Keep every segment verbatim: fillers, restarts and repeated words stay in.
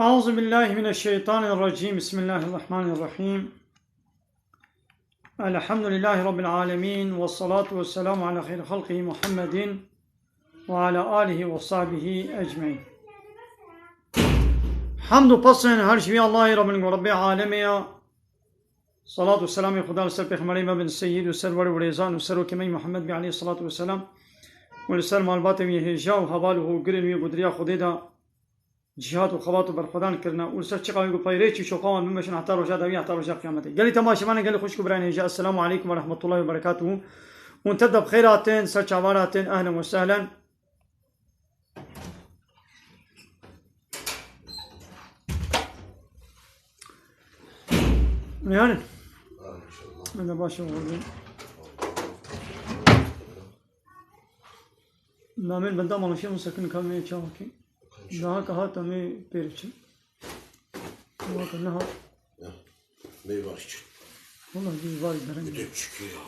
أعوذ بالله من الشيطان الرجيم. بسم الله الرحمن الرحيم. الحمد لله رب العالمين، والصلاة والسلام على خير خلقه محمد وعلى آله وصحبه أجمعين. Hemd û pesên her ji wî Allahê Rabbin ku Rabbê alemê ya. Salat û selamê Xuda li ser pêxemberê me bin, seyîd û serwerê û rêzan û serokê me yî Muhammed bî aleyhissalatu vesselam û li ser malbatê wî hêja û heval û hogirên wî ku di riya Xwedê de cîhat û xebat û berxwedan kirine û li ser çiqa wî ku peyrê çî şopa wan bimeşin heta roja dawî, heta roja qiyametê. Gelî temaşevanên gelî xwişk û birayên hêja, Esselamu aleykum ve rahmetullahi ve berekatuhu. Hûn tev de bi xêr hatin, ser çavan hatin, ehlen ve sehlen. Yani. Ben de başım oldu. Namên benda mala şê min sekin kamê çawa kî. Daha ka hat em ê pêr biçin. Ama ka nehat. Ya. Meyve için. Valla bir var derin. Bir de çıkıyor ya.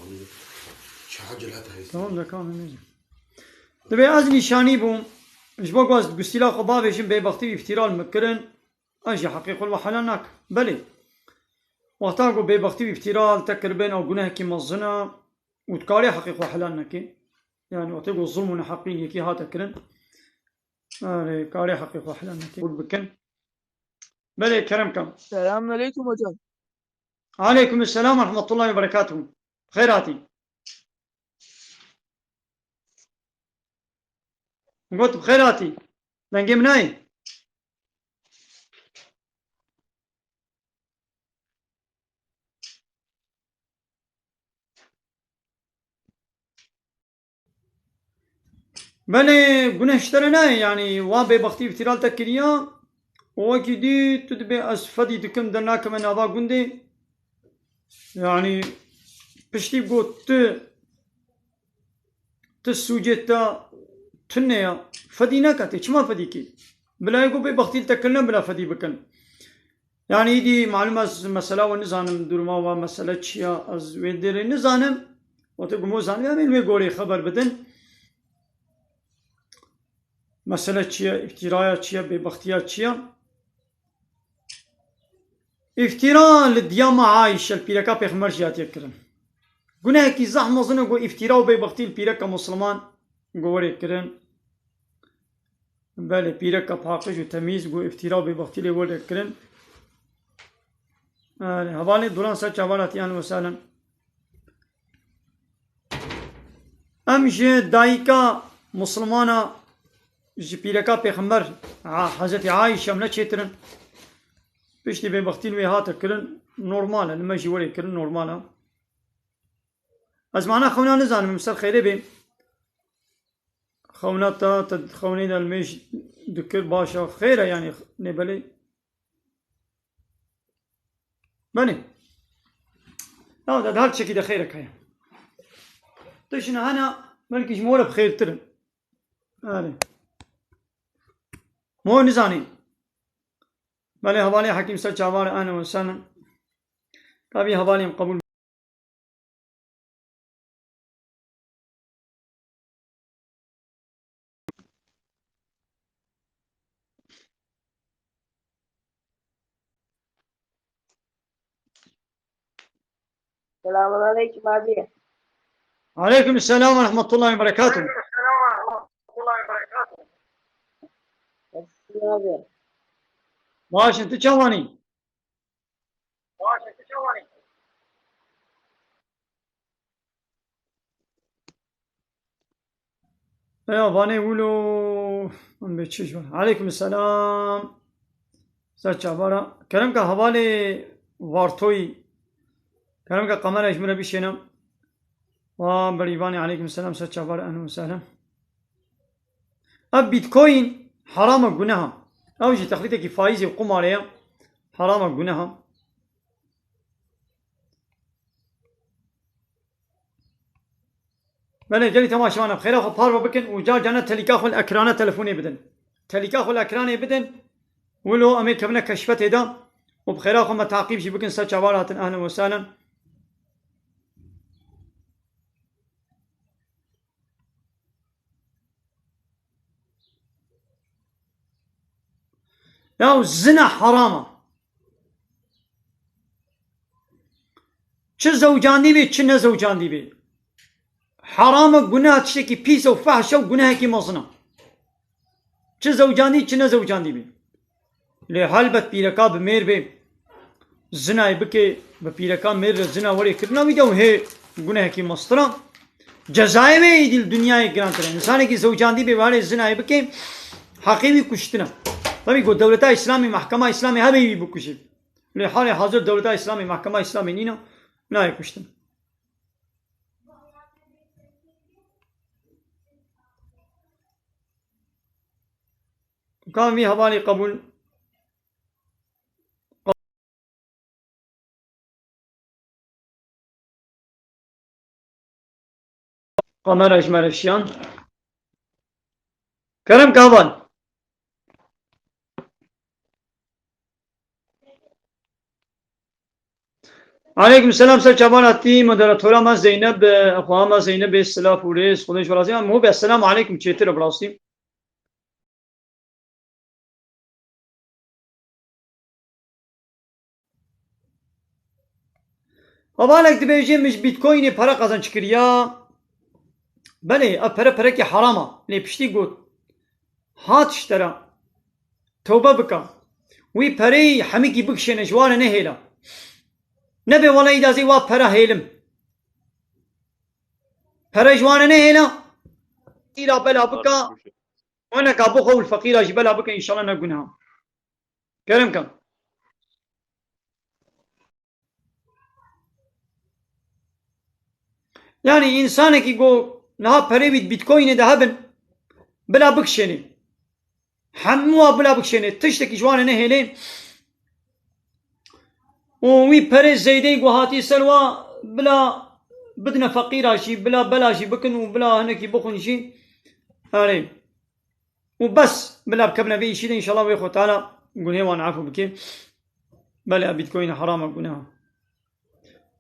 Çağcı la. Tamam da kamê mêze. Divê ez nîşanî bûm. Ji bo ku ez gustîla xwe bavêjim, bêbextî û îftîra li min kirin. Ez jî heqê xwe li we helal nakim. Belê. Wexta ku bêbextî û îftîra li te kiribin, ew gunehekî mezin e û dikarê heqê xwe helal nekî. Yani wextê ku zulm û neheqî li yekî hate kirin, erê, karê heqê xwe helal nekî. Qebûl bikin. Belê, kerem ke. Selamun aleyküm hocam. Aleyküm selam ve rahmetullahi ve berekatuhu. Xêr hatî. Got bi xêr hatî. Dengê min nayê. Belê, guneh ji te re nayê, yanî wa bêbextî îftîra li te kiriya û wekî dî tu dibê ez fedî dikim, dernakime nava gundê. Yanî piştî got tu, tu sûcê te tune ya, fedî neke, tê çima fedî kî? Bila yê ku bêbextî li te kirine bila fedî bikin. Yani îdî malum ez mesela we nizanim, duruma we mesele çi ya, ez wê derê nizanim. Wextê ku me zanî, em ê li wê goreyê xeber bidin. Mesele çi ye, îftîraya çi ye, bêbextiya çi ye? Îftîra li diya me Ayşe, li pîreka pêxember jî hatiye kirin. Gunehekî zehf mezin e ku îftîra û bêbextî li pîreka misliman ku werê kirin. Belê, pîreka paqij û temîz ku îftîra û bêbextî lê were kirin. Erê, hevalê Duran ser çavan hatî, ehlen ve sehlen. Em ji dayika Muslimana, ji pîreka Pêxember, a, Hezretî Ayşe em ne çêtir in. Piştî bêbextî li wê hate kirin, normal e, li me jî were kirin, normal e. Ez mana xewna nizanim, em ser xêrê bê. Xewna te, te xewnê de li mêj dikir, baş e, xêr e, yanî nê belê. Belê. Ya, de her çekî de xêrek heye. Tiştine hene, belkî ji me re bi xêrtir in. Erê. Mo nizanî. Belê, hevalê Hekîm ser çavan, ehlen ve sehlen. Ka vî hevalê em qebûl. Selamun aleyküm abi. Aleyküm selam ve rahmetullahi ve berekatuhu. Nasılsın abi? Baş in, tu çawanî? Eya vanê wilo, em bê çi ji van. Aleyküm selam. Ser çavara. Kerem ke hevalê Vartoyî. Kerem ke kamera ji min re bişêne. Wa berîvanê, aleyküm selam, ser çavara, ehlen ve sehlen. Ev Bitcoin haram e, guneh e. Ew jî texlîtekî faîzê û qumarê ye. Haram e, guneh e. Belê, gelî temaşevan, em xêra xwe parve bikin û car carna telîka xwe li ekrana telefonê bidin. Telîka xwe li ekranê bidin, wilo em ê kevine keşfetê de û bi xêra xwe me taqîb jî bikin, ser çavan hatin, ehlen ve sehlen. Ya zina heram e. Çi zewcandî bê, çi nezewcandî bê. Heram e, guneh tiştekî pîs e û fehş e û gunehekî mezin e. Çi zewcandî, çi nezewcandî bê. Lê helbet pîreka bi mêr bê, zinayê bike, bi pîreka mêr re zina were kirina wî de û hê gunehekî mestir e. Cezayê wê êdî li dinyayê girantir e. Însanekî zewcandî bê, warê zinayê bike, heqê wî kuştin e. Tabî ku dewleta Îslamî, mehkema Îslamî hebe wî bikujê. Lê halê hazir dewleta Îslamî, mehkema Îslamî nîne, nayê kuştin. Kan vî hevalî qebûl. Kamera ji me re şiyan. Kerem Kavan. Aleykum selam, ser çavan hatî moderatora me Zeynep, e, xweha me Zeynep bê silav û rêz, Xwedê ji we razî. Mo be, selamu aleykum, çêtir e bi rastî. Hevalek dibêje, min ji Bitcoinê pere qezenc kiriya. Belê, ev pere perekî heram e. Lê piştî got, hat ji te re, tewbe bike. Wî pereyê hemikî bikişêne, ji wan re nehêle. Nebe wele îdazê wa pere hêlim. Pere ji wan re nehêle. Îla bela bike. Weneka bixwe û li feqîra jî bela bike, înşallah ne guneha. Kerem ke. Yani, însanekî ku niha perê wî di Bitcoinê de hebin, bila bikişênê. Hemû wa bila bikişênê. Tiştekî ji wan re nehêlê. Û wî perê zeydeyî ku hatî ser wa bila bidine feqîra jî, bila bela jî bikin û bila hinekî bixwin jî. Erê. Û bes, bila bikevine vê îşî de, înşallah wê Xwe Teala gunehê wan efû bike. Belê, ev Bitcoin heram e, guneh e.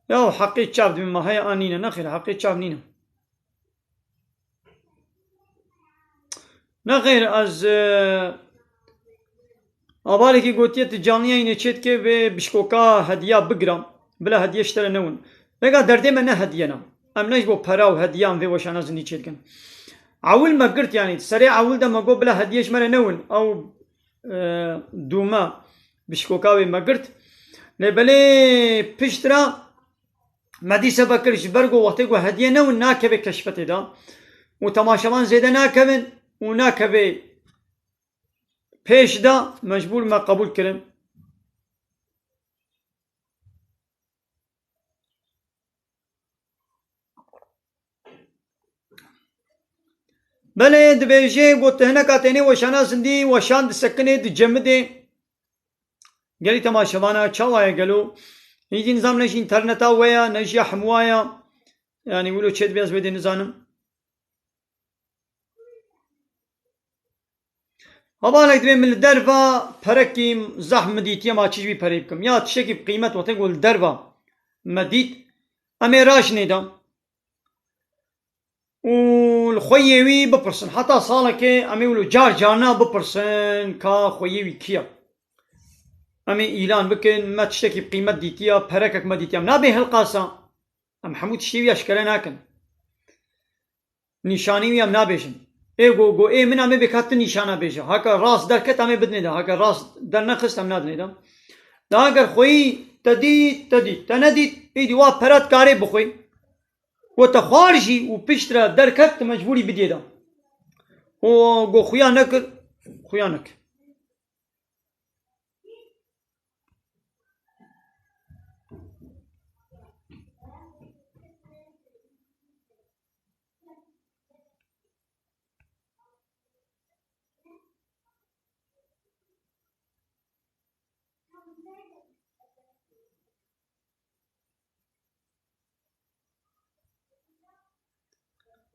Ya heqê çav dibê me heye, a nîne? Nexêr, heqê çav nîne. Nexêr, ez, e, Abalekî gotiye, tu canliya yîne çê dike vê bişkoka hediya bigira. Bila hediye ji te re newin. Vêga derdê me ne hediye ne. Em ne ji bo pera û hediyan vê weşana zindî çê dikin. Ewil me girt, yanî serê ewil de me got bila hediye ji me re newin. Ew, e, dûme bişkoka wê me girt. Lê belê pişt re me dîse vekir, ji ber ku wextê ku hediye newin nakeve keşfetê de û temaşevan zêde nakevin û nakeve pêş de, mecbûr me qebûl kirin. Belê, dibêje, got, tu hineka tenê weşana zindî, weşan disekinê, dicemidê. Gelî temaşevana, çawa ye gelo? Hîdî nizam ne ji înterneta we ya, ne ji ya hemû ya. Yanî wilo çê dibe, ez wê dê nizanim. Hevalek dibê min li derva perekî zehf min dîtiye, ma çi ji vî perê bikim? Ya tiştekî bi qîmet wextê ku li derva me dît, em ê raşinê de û li xweyê wî bipirsin. Heta salekê em ê wilo car carna bipirsin ka xweyê wî kî ye. Em ê îlan bikin, me tiştekî bi qîmet dîtiye, perekek me dîtiye. Em nabê hilqasa. Em hemû tiştê wî eşkere nakin. Nîşanî wî em nabêjin. Ê go, go, ê min em ê bêka tu nîşana bêje. Heke rast derket em ê bidinê de. Heke rast dernexist em nadinê de. Da eger xweyî te dît, te dît. Te nedît, êdî wa pere dikarê bixwê. Ku te xwar jî û piştre derket, tu mecbûrî bidiyê de. Û go xuya nekir, xuya nekir.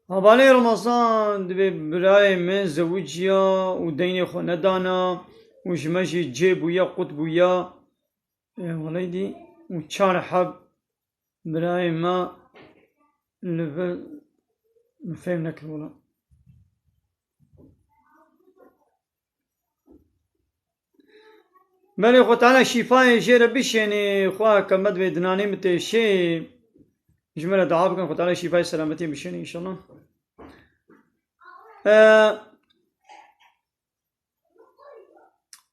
Hevalê Remezan dibê birayê min zewiciya û deynê xwe nedana û ji me jî cê bûye, qut bûye. Ê, welêdî û çar heb birayê me li vir min fêm nekir wela. Belê, Xwe Teala şîfayê jê re bişênê, Xwe ke me divê dinanê min têşê. Ji me re dua bikin, Xwe Teala şîfayê selametiyê bişênê înşallah. Ee,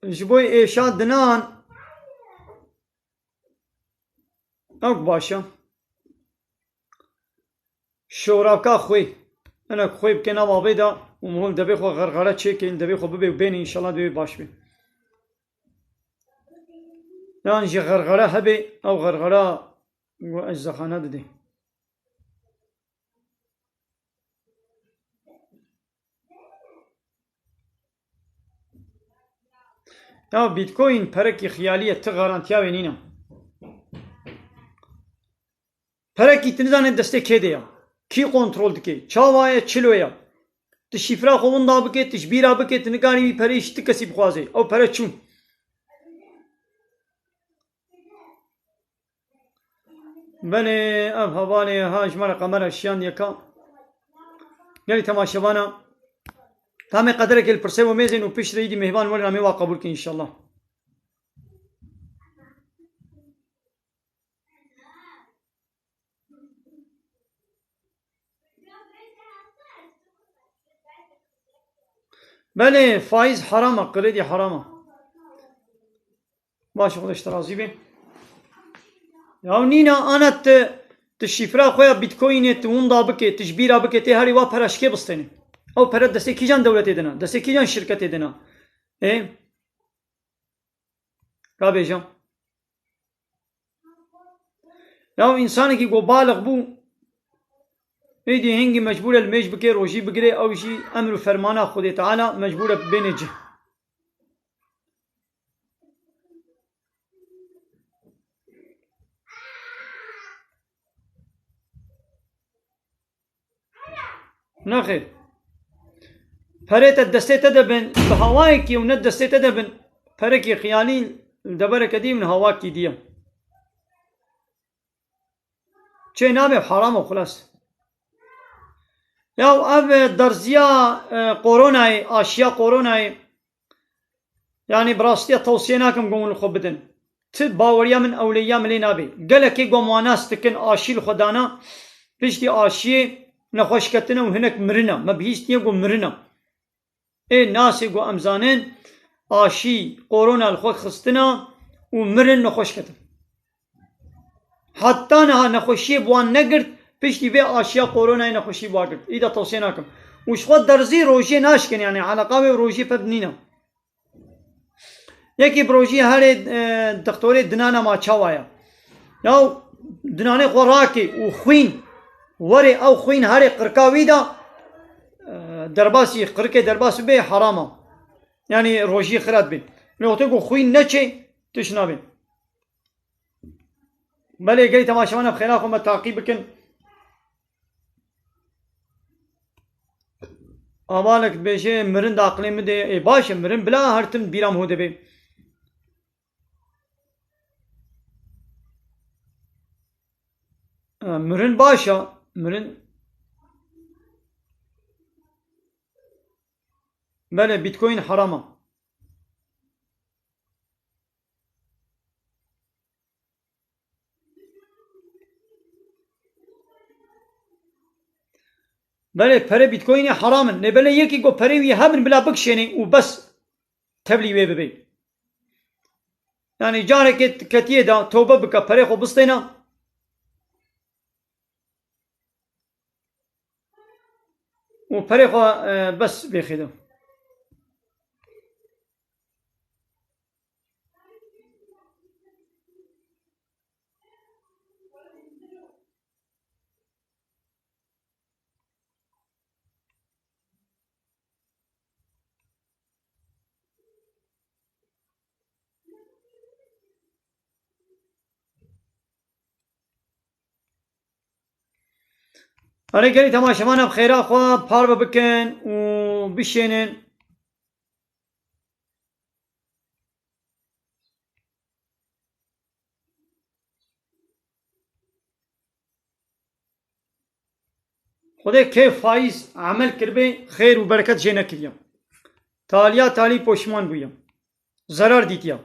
ji bo êşa dinan, ew baş e. Şoravka xwê. Hinek xwê bike nav avê de û mihûl devê xwe xerxere çêkin, devê xwe bibê û bênê, înşallah devê baş bê. Yan jî xerxere hebe, ew xerxera ku ez zexane didê. Ya Bitcoin perekî xiyalî ye, ti garantiya wê nîne. Perekî tu nizane destê kê de ye. Kî kontrol dike? Çawa ye? Çilo ye? Tu şîfra xwe winda bike, tu ji bîra bike, tu nikarî wî pereyê ji ti kesî bixwazê. Ew pere çû. Belê, ev hevalê ha ji me re qemera şiyan yeka. Gelî temaşevana. Tamê qederekê li pirsê we mêzên û pişt re îdî mêhvan welin, em ê wa qebûl kin înşallah. Belê, faiz haram e, kredî haram e. Baş, Xwedê ji te razî be. Ya nîna, ana tu, tu şîfra xwe ya Bitcoinê tu winda bike, tu ji bîra bike, tê herî wa pera ji kê bistêne? Ew pere destê kîjan dewletê de ne? Destê kîjan şirketê de ne? Ê? Rabêje. Ya însanekî ku balix bû, êdî hingî mecbûr e li mêj bike, rojî bigire, ew jî emr û fermana Xwedê Teala mecbûr e bêne cih. Nexêr. Perê te destê te de bin, bi hawayekî û ne destê te de bin, perekî xiyalî li devereke dî û niha wakî dî ye. Çê nabe, haram e, xulas. Ya ev derziya, e, koronayê, aşiya koronayê, Yanî bi rastiya tewsiye nakim ku hûn li xwe bidin. Ti baweriya min ewleyiya min lê nabe. Gelekê ku em wan nas dikin aşî li xwe dana, piştî aşiyê nexweş ketine û hinek mirine. Me bihîstiye ku mirine. Ê nasê ku em zanin aşî korona li xwe xistina û mirin nexweş ketin. Heta niha nexweşiyê bi wan negirt, piştî vê aşiya koronayê nexweşî bi wan girt. Îda tewsiye nakim. Û ji xwe derzî rojiyê naşkin, yanî eleqa wê û rojiyê peb nîne. Yekî bi rojiyê herê, e, dixtorê dinana ma çawa ye? Ya dinanê xwe rakê û xwîn, werê ew xwîn herê qirka wî de, e, derbasî, qirikê derbas bê, heram e. Yanî rojiyê xira dibe. Lê wextê ku xwîn neçê, tişt nabe. Belê, gelî temaşevan, em xêra xwe me taqî bikin. Avalek dibêje, mirin di aqilê min de, ê, baş e, mirin bila her tim bîra min hû dibe. E, mirin baş e, mirin. Belê, Bitcoin heram e. Belê, perê Bitcoinê heram in. Lê belê yekî ku perê wî hebin bila bikişênê û bes tevlî wê bibê. Yanî carekê ketiye da, tewbe bike, perê xwe bistêne. Û perê xwe, e, bes bêxê de. Erê, gelî temaşevana bi xêra xwe parve bikin û bişênin. Xwedê kê faiz emel kiribê, xêr û bereket jê nekiriye. Taliya talî poşman bûye. Zerar dîtiye.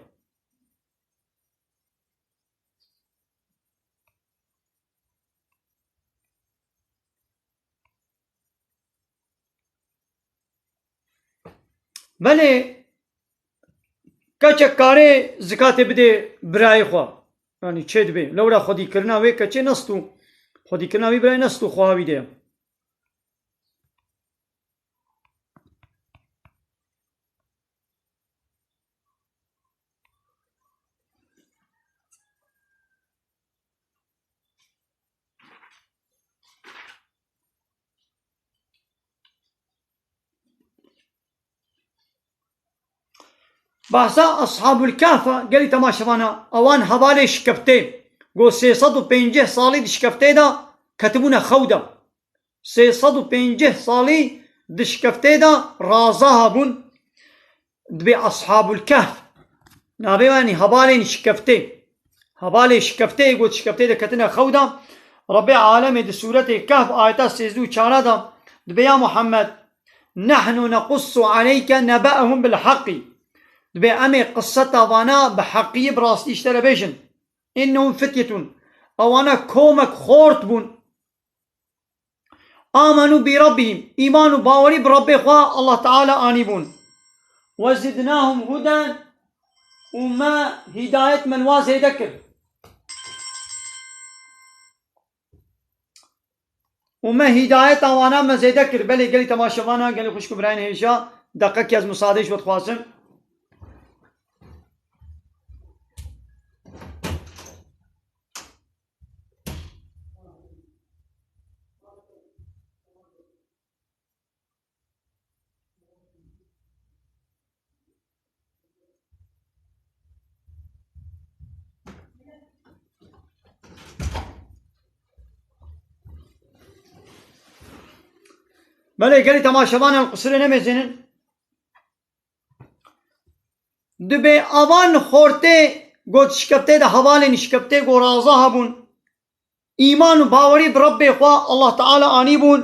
Belê, keçek karê zikatê bidê birayê xwe. Yanî çê dibê. Lewra xwedîkirina wê keçê nest û xwedîkirina wî birayê nest û xweha wî de ye. Behsa Eshabul Kehf e, gelî temaşevana, ewan hevalê şikeftê, go sê sed û pêncî salî di şikeftê de ketibûne xew de. Sê sed û pêncî salî di şikeftê de raza hebûn, dibê Eshabul Kehf. Navê wan, yanî hevalên şikeftê. Hevalê şikeftê, got şikeftê de ketine xew de. Rebbê alemê di sûretê Kehf ayeta sêzdeh û çar de dibê, ya Muhammed, "Nehnu nequssu aleyke nebe'ehum bil haqqi." Dibê em ê qiseta vana bi heqiyê, bi rastî ji te re bêjin. "Innehum fityetun." Ewana komek xort bûn. "Amenu bi rabbihim." Îman û bawerî bi Rabbê xwe Allah Teala anîbûn. "Ve zidnahum huden." Û me hîdayet, me li wan zêde kir. Û me hîdayeta wana me zêde kir. Belê gelî temaşevana, gelî xwişk û birayên hêja, deqekî ez misadê ji we dixwazim. Belê gelî temaşevanan qusirê nemêzênin. Dibê avan xortê got şikeptê de hevalên şikeptê go raza hebûn. Îman û bawerî bi Rebbê xwe Allah Teala anîbûn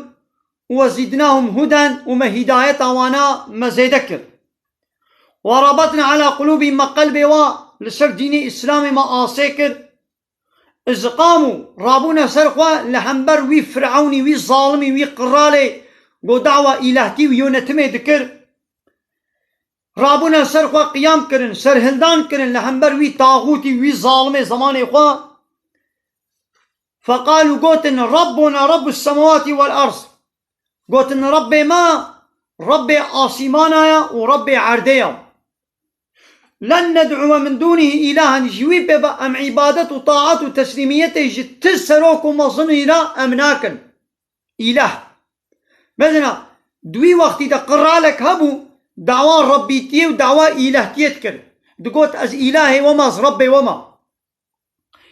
û "Ve zîdnahum huden", û me hîdayeta wana me zêde kir. "Ve rabatna ala qulûbihim", me qelbê wa li ser dînê Îslamê me asê kir. "Izqamu", rabûne ser xwe li hember wî Firewnî, wî zalimî, wî qiralê go dawa îlehtî û yönetimê dikir. Rabûne ser xwe qiyam kirin, serhildan kirin li hember wî taxûtî, wî zalimê zemanê xwe. "Feqalû", gotin, "Rabbuna Rabbus semawatî vel erd." Gotin, "Rebbê me, Rebbê asîmana ye û Rebbê erdê ye. Len ned'uwe min dûnihî îlahen", ji wî pê ve em îbadet û taet û teslîmiyetê ji ti serok û mezinî re em nakin. Îlah. Mesela, di wî wextî de qiralek hebû, dawa Rebbîtiyê û dawa îlehtiyê dikir. Digot, "Ez îlahê we me, ez Rebbê we me."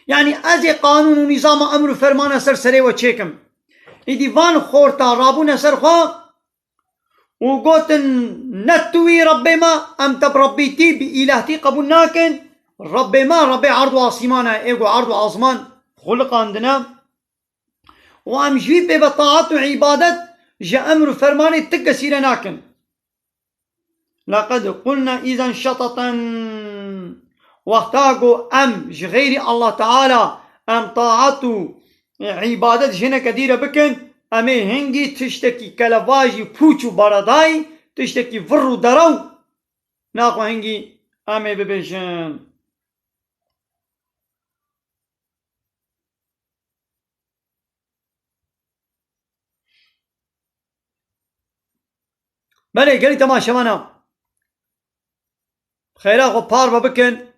Yanî ez ê qanûn û nîzama emr û fermana ser serê we çêkim. Îdî van xorta rabûne ser xwe û gotin, "Ne tu wî Rebbê me, em te bi Rebbîtî, bi îlehtî qebûl nakin. Rebbê me, Rebbê erd û asîmana ye, ê ku erd û asman xuliqandine. Û em ji wî pê ve taet û îbadet ji emr û fermanê ti kesî re nakin." "Leqed qulna îzen şeteten." Wexta ku em ji xeyrî Allah Teala em taet û îbadet ji hineke dî re bikin, em ê hingî tiştekî kelevajî, pûç û beredayî, tiştekî vir û derew naxwe hingî em ê bibêjin. Belê, gelî temaşevana, xeyra xwe parve bikin.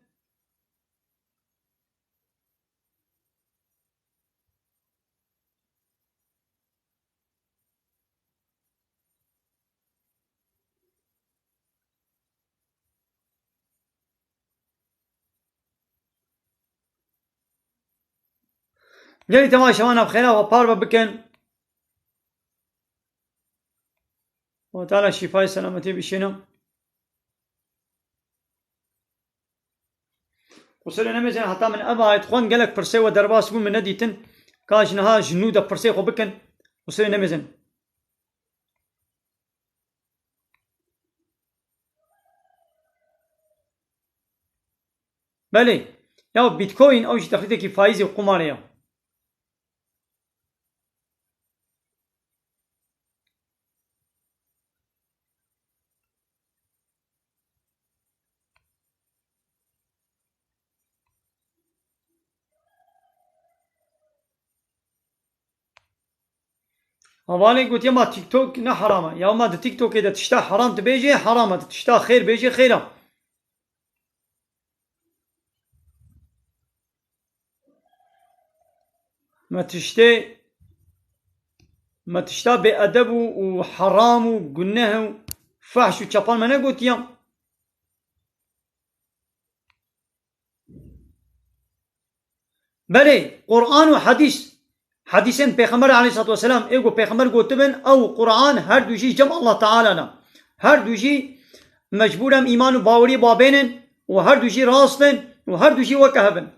Gelî temaşevana bi xêra xwe parve bikin. Allah Teala şîfayê selametiyê bişêne. Qusirê nemêzin, heta min ev ayet xwend, gelek pirsê we derbas bûn, min nedîtin. Ka ji niha ji nû de pirsê xwe bikin. Qusirê nemêzin. Belê. Ya Bitcoin ew jî texlîdekî faîzê û qumarê ye. Hevalê gotiye ma TikTok ne heram e. Ya ma di TikTokê de tişta heram dibêjê, heram e. Di tişta xêr bêjê, xêr e. Me tiştê, me tişta bêedeb û, û heram û guneh û fehş û çepan me negotiye. Belê, Quran û hedîs, hedîsên Pêxember aleyhissalatu vesselam, ê ku Pêxember gotibin, ew Quran her du jî cem Allah Teala ne. Her du jî mecbûr em îman û bawerî babênin û her du jî rast in û her du jî weke hev in.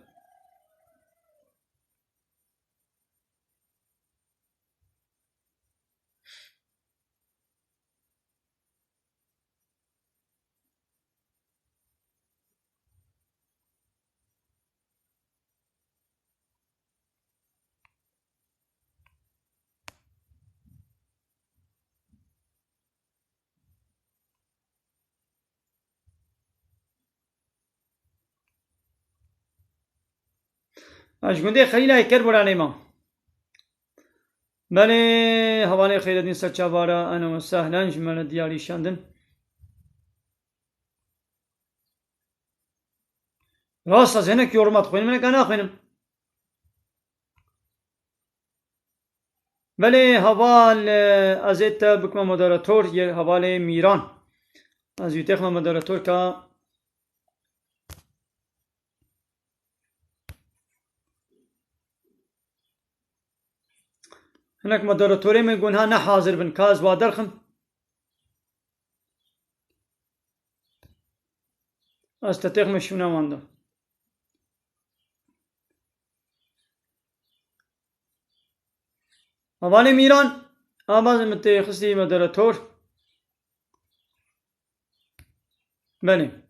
Ez ji gundê Xelîlayê Kerboranê me. Belê, hevalê Xeyredîn Serçavara, ehlen we sehlen, ji me re diyarî şandin. Rast ez hinek yoruma dixwînim, hinek naxwînim. Belê heval, e, ez ê te bikime moderator, yê hevalê Mîran. Ez wî têxime moderator ka hinek moderatorê min gunha ne hazir bin, ka ez wa derxim. Ez te têxime şûna wan de. Hevalê Mîran, a bazê min tê xistî moderator. Belê.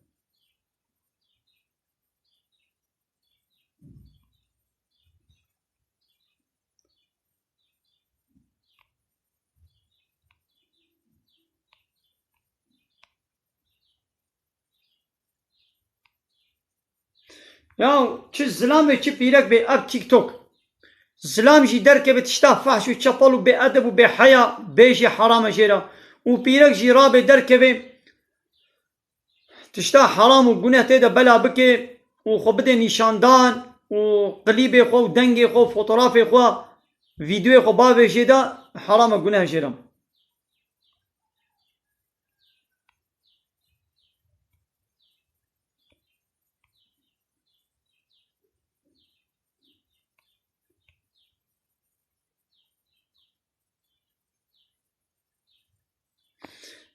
Ya çi zilam e, çi pîrek bê ev TikTok. Zilam jî derkeve tişta fehş û çepal û bêedeb û bêheya bêjê heram e jê re. Û pîrek jî rabê derkeve tişta heram û guneh tê de bela bike û xwe bide nîşandan û klîbê xwe û dengê xwe û fotografê xwe, vîdeoyê xwe bavêjê de heram e, guneh jê re.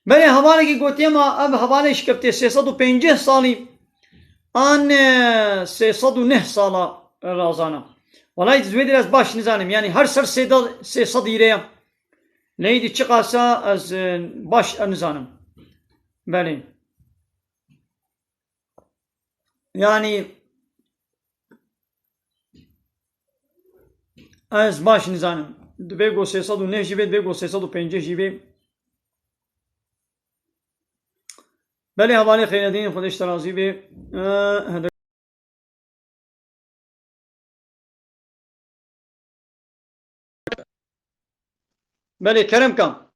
Belê hevalekî gotiye ma ev hevalê şikeftiye sê sed û pêncî salî an, e, sê sed û neh sala razana. Welay di wê dir ez baş nizanim. Yanî her ser sê de, sê sed îre ye. Leyî di çiqasa ez, e, baş nizanim. Belê. Yanî ez baş nizanim. Dibê ku sê sed û neh jî bê, dibê ku sê sed û pêncî jî bê. Belê hevalê Xeyredîn, Xwedê ji te razî bê. Eh, Belê, kerem ka.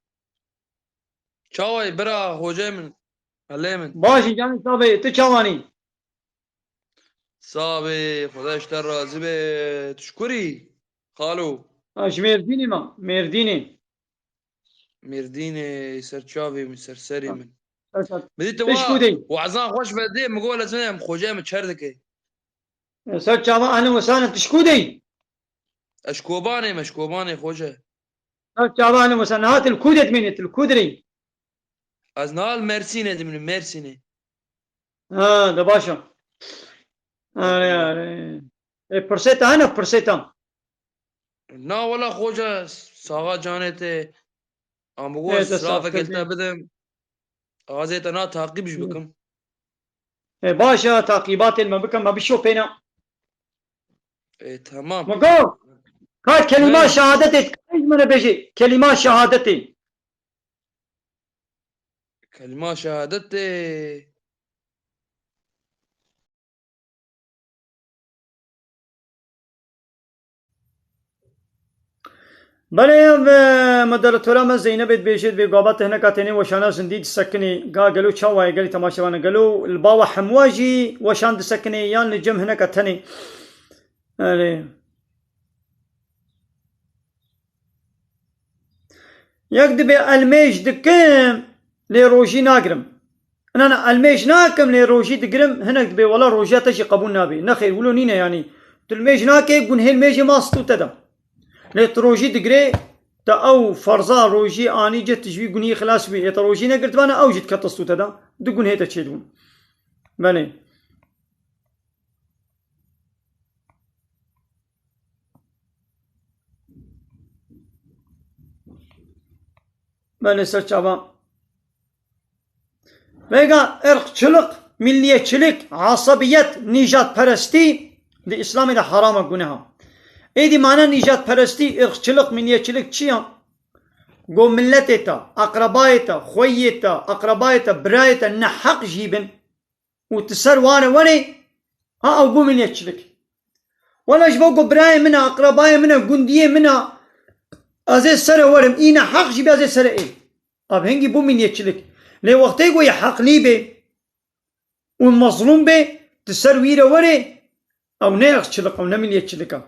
Çawa yî bira, xocê min, helê min? Baş î canê, sabê, tu çawanî? Sabê, Xwedê ji te razî be, tu ji kurî, xalo? Ha, ji Mêrdînê me, Mêrdînê. Mêrdînê, ser çavê min, ser serê min. Ser çav-, Min dî tu pişk û wa, dey. Wazan xweş vedê, min got, ez em xocê min çer dike. Ser çava, ehlen we sehlen, tu ji ku dey? Ez ji Kobanê me, ji Kobanê xweş e. Ser çava, ehlen we sehlen, niha tu li ku de dimînî, tu li ku dirî? Ez niha li Mersînê dimînim, Mersînê. Ha, de baş e. Are, are. E, pirsê te hene, pirsê te? Na wela xoca, saxa canê te. Am bi go, e, te sirafek li te bidim. Azê te na taqîb jî bikim. E, baş e, taqîbatên me bikim, me bişopêne. E, tamam. Me go, ka kelîma şehadetê dikarî ji me re bêjî. Kelîma şehadetê. Kelîma şehadetê. Belê, ev, e, moderatora me Zeynebê dibêje, dibê gava te hineka tenê weşana zindî disekinê. Ga gelo çawa ye gelî temaşevana? Gelo li bawa hemwa jî weşan disekinê yan li cem hineka tenê? Erê. Yek dibê elmêj dikim, lê rojî nagirim. Ina ne elmêj nakim, lê rojî digirim, hinek dibê wela rojiya te jî qebûl nabe. Nexêr, wilo nîne yanî. Tu elmêj nake, gunhê elmêjê ma stû te de. Lê tu rojî digirê, te ew ferza rojî anî cih, tu ji wî gunhî xilas bûyî. Ê te rojî negirtibane, ew jî dikete stû te de. Du gunhê te çêdibûn. Belê. Belê ser çava. Vêga irqçilik, milliyetçilik, asabiyet, nîjadperestî di Îslamê de haram e, guneha. Êdî mana nîjadperestî, irqçilik, milliyetçilik çi ya? Go miletê te, aqrebayê te, xweyê te, aqrebayê te, birayê te neheq jî bin û tu ser wan re werê, ha ew bû milliyetçilik. Wela ji bo ku birayê min e, aqrebayê min e, gundiyê min e, ez ê sere werim, î neheq jî be ez ê sere ê. Ev hingî bû milliyetçilik. Lê wextê ku yê heqlî bê û mezlûm bê, tu ser wî re werê, ew ne irqçilik, ew ne milliyetçilik e.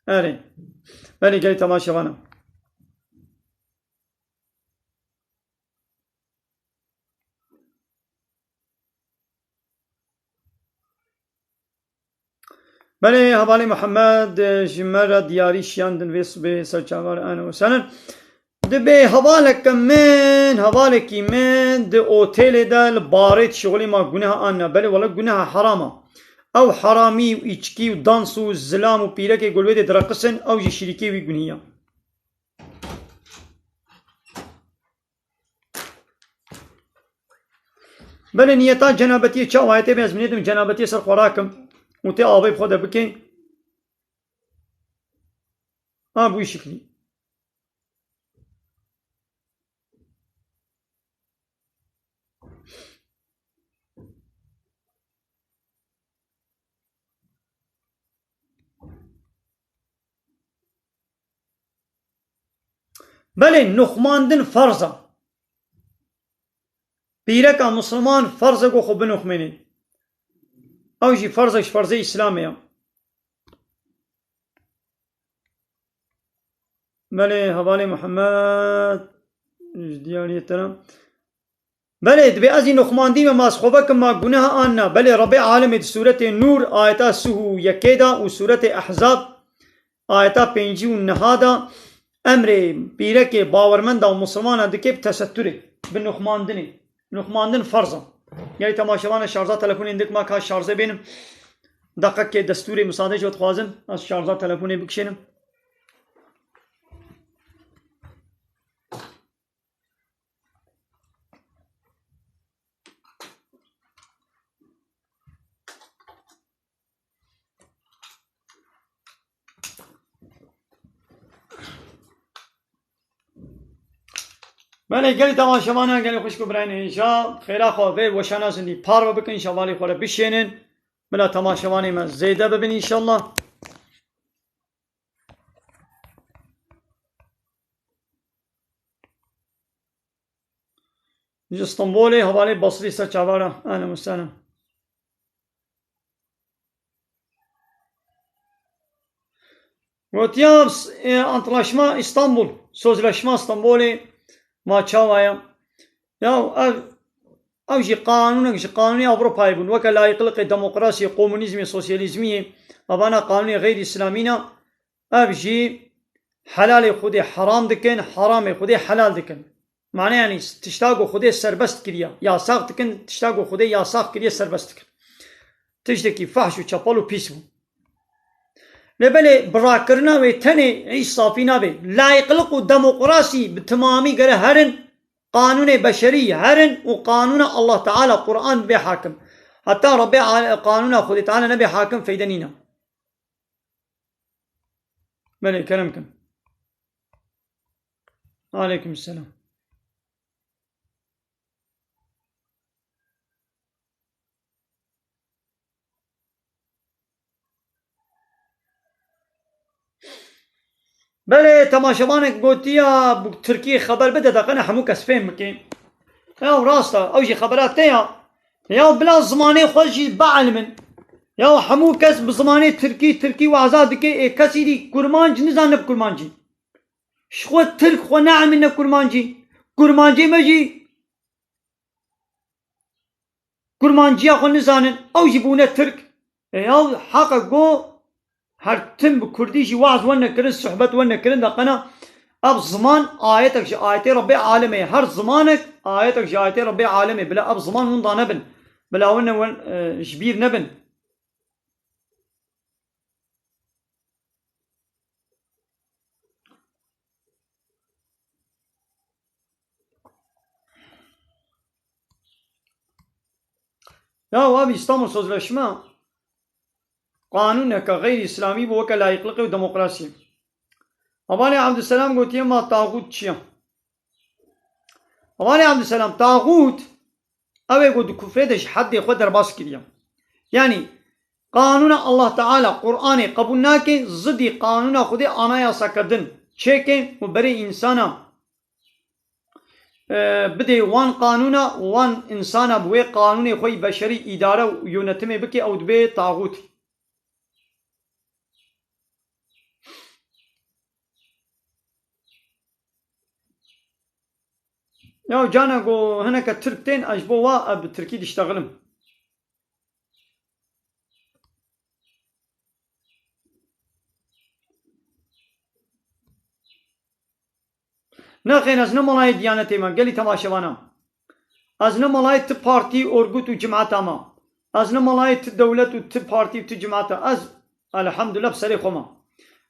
Erê. Belê gelî temaşevan e. Belê, hevalê Mihemed, e, ji me re diyarî şiyandin vê sibê ser çavar, ehlen we sehlen. Dibê hevaleke min, hevalekî min di otêlê de li barê dişixulî, ma guneha an ne? Belê, wele guneha heram e. Ew heramî û îçkî û dans û zilam û pîrekê ku li wê dê direqisin, ew jî şirîkê wî gunî ye. Belê niyeta cenabetiyê çawa ye? Tê bê ez minêdim cenabetiyê ser xwe rakim û tê avê bi xwe de bikê. Ha, bu şiklî. Belê, nuxmandin ferz e. Pîreka misliman ferz e ku xwe binuxmênê. Ew jî ferz e ji ferzê Îslamê ye. Belê, hevalê Mihemed, ji diyariyê te re. Belê, dibê ez jî nuxmandî me, ma ez xwe vekim, ma guneha an na? Belê, Rebê Alemê di Sûretê Nûr, ayeta sih û yekê de û Sûretê Ehzab, ayeta pêncî û neha de emrê pîrekê bawermenda û misilmana dike bi tesetturê, bi nuxmandinê. Nuxmandin ferz e. Gelî temaşevana şarja telefonê dik ma ka şarjê bênim. Deqekê destûrê misadê ji we dixwazim. Ez şarja telefonê bikişênim. Belê, gelî temaşevanan, gelî xwişk û birayên hêja, xêra xwe vê weşana zindî parve bikin, şevalê xwe re bişênin. Bila temaşevanê me zêde bibin înşallah. Ji Stenbolê hevalê Basrî ser çava re. Ehlen we sehlen. Gotiya, e, Antlaşma İstanbul, Sözleşme Stenbolê ma çawa ye? Ya ev, ev jî qanûnek ji qanûnê Ewropayê bûn. Weke layîqliqê, demokrasiyê, komunîzmê, sosyalîzmiyê, evana qanûnê xeyrî îslamî ne. Ev jî helalê Xwedê heram dikin, heramê Xwedê helal dikin. Mane, yanî tişta ku Xwedê serbest kiriye, yasax dikin, tişta ku Xwedê yasax kiriye serbest dikin. Tiştekî fehş û çepel û pîs bû. Lê belê birakirina wê tenê îş safî nabe. Layîqliq û demokrasî bi timamî gere herin, qanûnê beşerî herin û qanûna Allah Teala, Quran bê hakim. Heta Rebê ale-, qanûna Xwedê Teala nebê hakim, feyde nîne. Belê, kerem kin. Aleyküm selam. Belê, temaşevanek gotiya, bi tirkî xeber bide, de qene hemû kes fêm bike. Ya rast e, ew jî xebera te ya. Ya bila zimanê xwe jî bielmin. Ya hemû kes bi zimanê tirkî, tirkî weza dike, ê kesî dî kurmanc nizane bi kurmancî. Ji xwe tirk xwe neelmîne kurmancî. Kurmancê me jî kurmanciya xwe nizanin, ew jî bûne tirk. E, ya heqa go her tim bi kurdî jî waz werne kirin, suhbet werne kirin, de qena ev ziman ayetek ji ayetê Rebbê alemê ye. Her zimanek ayetek ji ayetê Rebbê alemê. Bila ev ziman winda nebin. Bila win, win, e, ji bîr nebin. Ya abi, İstanbul Sözleşme qanûneke xeyrî îslamî bû weke layîqliqê û demokrasiyê. Hevalê Abdüselam gotiye, ma taxût çi ye? Hevalê Abdüselam, taxût ew ê ku di kufrê de ji heddê xwe derbas kiriye. Yanî qanûna Allah Teala, Qur'anê qebûl nake, zidî qanûna Xwedê anayaseke din çêke û berê însana, e, bidê wan qanûna, wan însana bi wê qanûnê xwe yî beşerî îdare û yönetimê bike, ew dibe taxût. Ya cana go hineke Tirk tên, ez ji bo wa, e, bi Tirkî diştexilim. Nexêr, ez ne malayê Diyanetê me, gelî temaşevana. Ez ne malayê ti partî, orgut û cimata me. Ez ne malayê ti dewlet û ti partî û ti cimata. Ez, elhamdulillah, bi serê xwe me.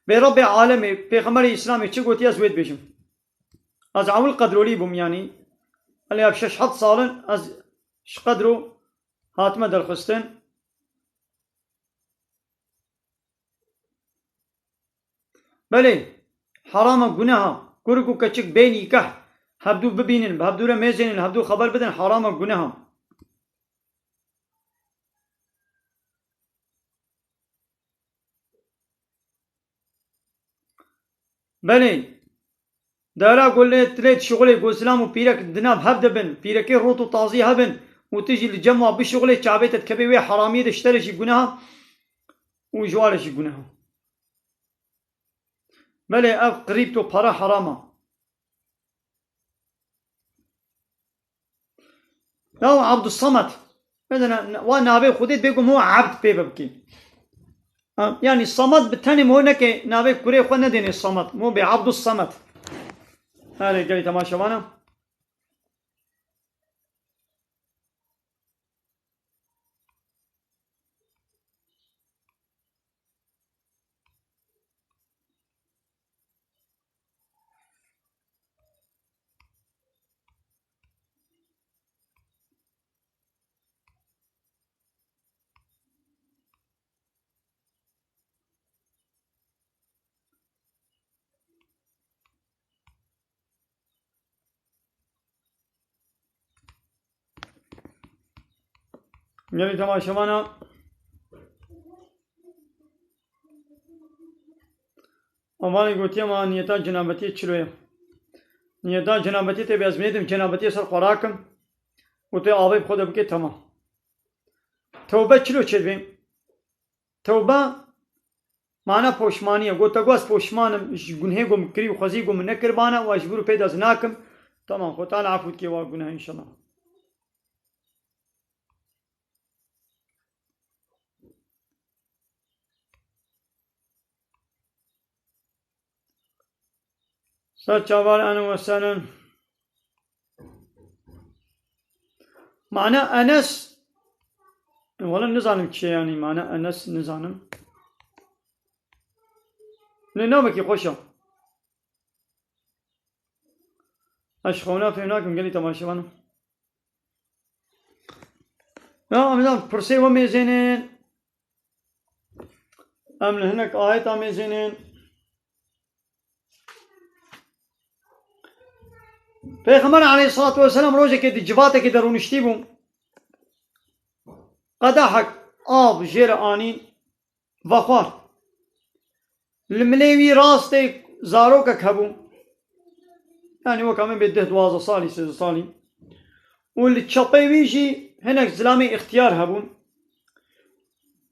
Bê Rebbê alemê, Pêxemberê Îslamê çi gotiye, ez wê dibêjim. Ez ewil Qedrolî bûm, yanî. Elê ev şeş heft sal in ez ji Qedro hatime derxistin. Belê, heram e, guneh e. Kurik û keçik bê nîkeh hevdû bibînin, bi hevdû re mêzênin, hevdû xeber bidin, heram e, guneh e. Belê. Dara ku lê, lê dişuxulê ku zilam û pîrek di nav hev de bin, pîrekê rot û tazî hebin û tu jî li cem wa bişuxulê, çavê te dikeve wê heramiyê de, ji te re jî guneha û ji wa re jî guneha. Belê, ev krîpto para heram e. Ya Abdussamed. Mesela, wa navê Xwedê bê ku mo ebd pê bibkî. Ha, yanî Samed bi tenê mo neke, navê kurê xwe nedêne Samed. Mo bê Abdussamed. Erê, gelî temaşevana. Gelî temaşevana, Amanê gotiye ma niyeta cenabetiyê çilo ye. Niyeta cenabetiyê tê bê, ez bêdim cenabetiyê ser xwe rakim û tê avê bi xwe de bike, temam. Tewbe çilo çêdibê? Tewbe mana poşmanî ye. Got, te got, ez poşman im ji gunhê ku min kirî û xwezî ku min nekiribane û ez ji vir û pêd ez nakim. Tamam, Xwe Teala efû dike wa guneh înşallah. Ser çavan, ehlen we sehlen. Mana Enes, wala nizanim çi ye, yanî mana Enes nizanim. Ne navekî xweş e. Ez ji xewna fêm nakim, gelî temaşevan im. Ya, em pirsê we mêzênin. Em li hinek ayeta mêzênin. Pêxember aleyhissalatu vesselam rojekê di civatekê de rûniştî bû. Qedehek av jê re anîn, vexwar. Li milê wî rastê zarokek hebû. Yanî weka min bê deh duwazdeh salî, sêzdeh salî. Û li çepê wî jî hinek zilamê îxtiyar hebûn.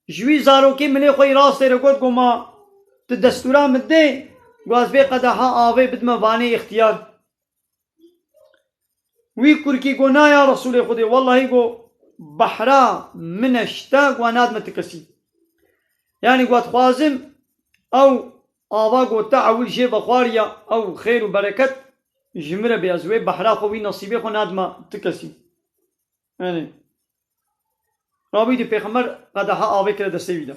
Ji wî zarokê milê xwe yî rastê re got, got, "Ma tu destûra min dê, got ez vê qedeha avê bidime vanê îxtiyar." Wî kurkî got, "Na ya Resûlê Xwedê, wellahî," got, "behra min e ji te, got nadime ti kesî." Yanî got, "Dixwazim ew ava got te ewil jê vexwariya, ew xêr û bereket ji min re bê, ez wê behra xwe, wî nesîbê xwe nadime ti kesî." Yanî, rabî di pêxember qedeha avê kire destê wî de.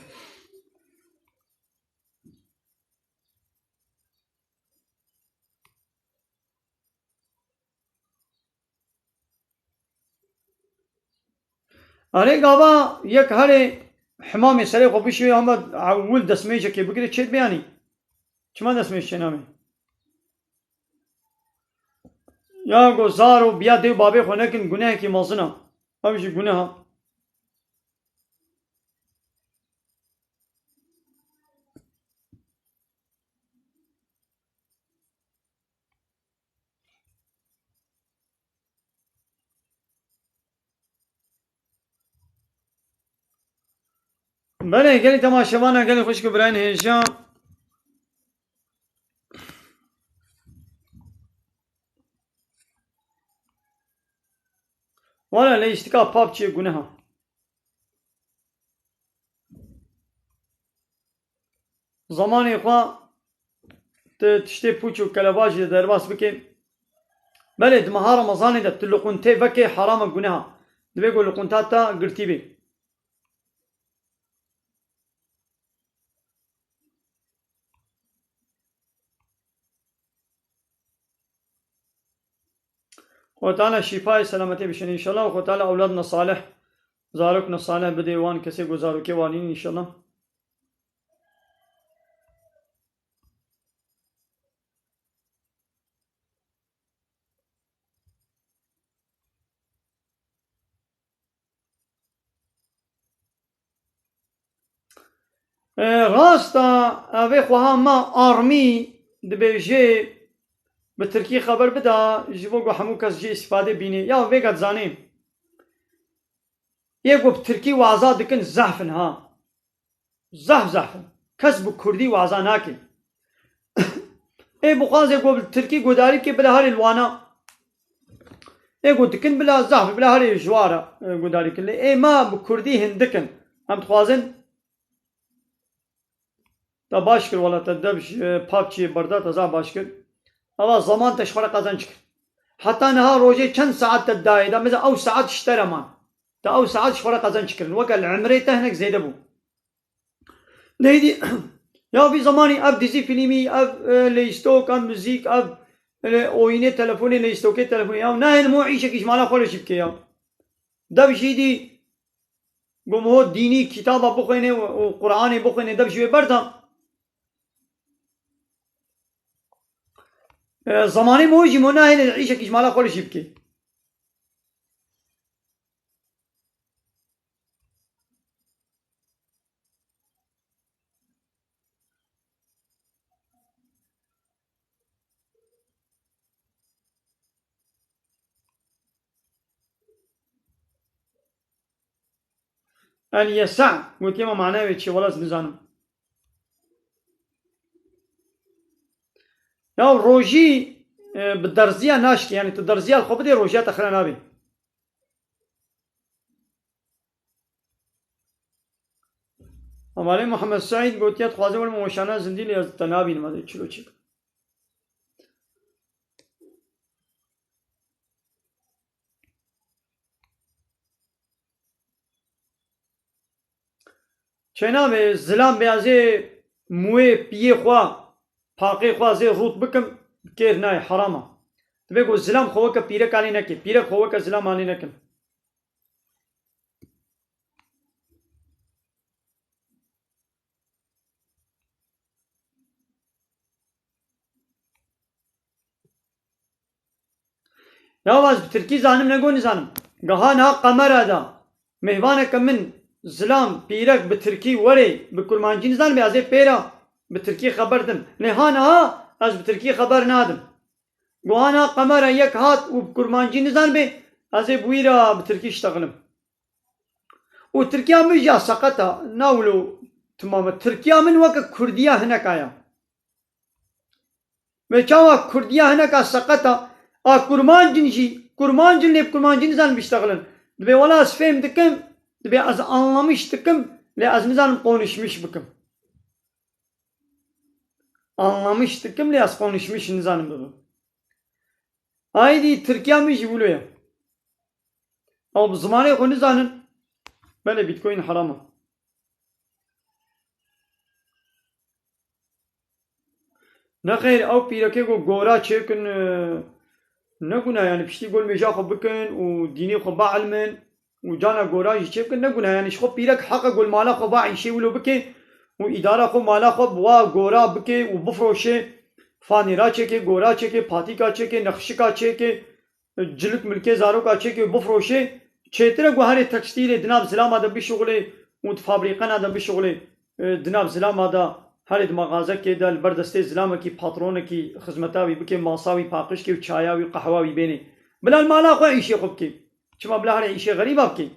Erê gava yek herê hemamê serê xwe bişuye, hema ewil destmêjekê bigire çêdibe yanî. Çima destmêj çêname? Ya go zaro biya dê û babê xwe nekin, gunehekî mezin e. Ev jî guneh e. Belê, gelî temaşevana, gelî xwişk û birayên hêja. Wala leyîstika pap çi guneh e. Zemanê xwe tu tiştê pûç û kelebajî de derbas bikê. Belê, di meha Remezanê de tu luqûntê vekê, heram e, guneh e. Divê ku luqûnta te girtî bê. Xwe Teala şîfayê selametê bişêne înşallah û Xwe Teala ewladna salih, zarokna salih bidê wan kesê ku zarokê wan nîn înşallah. E, rast e, evê xweha me armî dibêjê bi tirkî xeber bida, ji bo ku hemû kes jê îstîfade bînê. Ya vêga dizanê. Yê ku bi tirkî waza dikin zehf in ha. Zehf zehf in. Kes bi kurdî waza nake. Ê bixwaze ku bi tirkî gudarî ke bila herê li wana. Ê ku dikin bila zehf, bila herê ji wara, e, gudarî kin. Lê ê me bi kurdî hindik in. Em dixwazin. Te baş kir wela, te dev ji, e, papçiyê berda, te zaf baş kir. Ava zaman te ji xwe re qezenc kir. Heta niha rojê çend saet te dayê de, mesela ew saet ji te re man. Te ew saet ji xwe re qezenc kirin. Weke li emrê te hinek zêde bû. Neydi? Ya vî zamanî ev dizî filmî, ev, e, leyîstok, ev muzîk, ev, e, oyînê telefonê, leyîstokê telefonê. Ya nahêlim o îşekî ji mala xwe re jî bike ya. Dev jî dî, gom ho dînî kitaba bixwêne û, û Qur'anê bixwêne, dev ji wê berda. E, zamanê mo jî mo nahêle îşekî ji mala xwe re jî bike. El yesa, gotiye me manaya wê çi, wela ez nizanim. Ya rojî, e, bi derziya naşkê, yanî tu derziya li xwe bidê, rojiya te xira nabê. Hevalê Muhammed Seîd gotiye, dixwaze were me weşana zindî lê ez te nabînim, ez ê çilo çêkim. Çênavê zilam bê ez ê muwê piyê xwe, paqê xwe ez ê rût bikim, kêr nayê, heram e. Divê ku zilam xwe weke pîrek alî neke, pîrek xwe weke zilam alî nekin. Ya ez bi tirkî zanim, ne got nizanim. Geha niha qemera da mêvaneke min zilam, pîrek bi tirkî werê, bi kurmancî nizanim, ez ê pêra bi tirkî xeber dim. Lê ha niha Ez bi tirkî xeber nadim. Guhana qemera yek hat û bi kurmancî nizanibê, ez ê bi wî re bi tirkî ştexilim. Û tirkiya min jî ya seqet a, na wilo timam e. Tirkiya min weke kurdiya hineka ya. Wê çawa kurdiya hineka seqet a, a kurmancin jî, kurmancin lê bi kurmancî nizanin biştexilin. Dibê wela ez fêm dikim, dibê ez anlamiş dikim, lê ez nizanim konuşmiş bikim. Anlamış dikim, lê ez konuşmiş nizanim bibim. Aydî Tirkiya min jî wilo ye. Ew bi zimanê xwe nizanin, belê Bitcoin heram e. Nexêr, ew pîrekê ku gora çêkin, e, ne guna, yani piştî gol mêja xwe bikin û dînê xwe bielmin û cana gora jî çêkin, ne guna, yani ji xwe pîrek heqe gol mala xwe va îşê wilo bike û îdara xwe mala xwe bi wa gora bike û bifroşe, fanîra çêke, gora çêke, patîka çêke, nexşika çêke, cilik milkê zaroka çêke û bifroşê, çêtir e ku herê tekstîlê di nav zilama de bişuxulê û di fabrîqena de bişuxulê, e, di nav zilama de herê di maxazekê de li ber destê zilamekî, patronekî xizmeta wî bike, masa wî paqij ke û çaya wî, qehwa wî bênê. Bila li mala xwe îşê xwe bike. Çima bila herê îşê xerîba bike?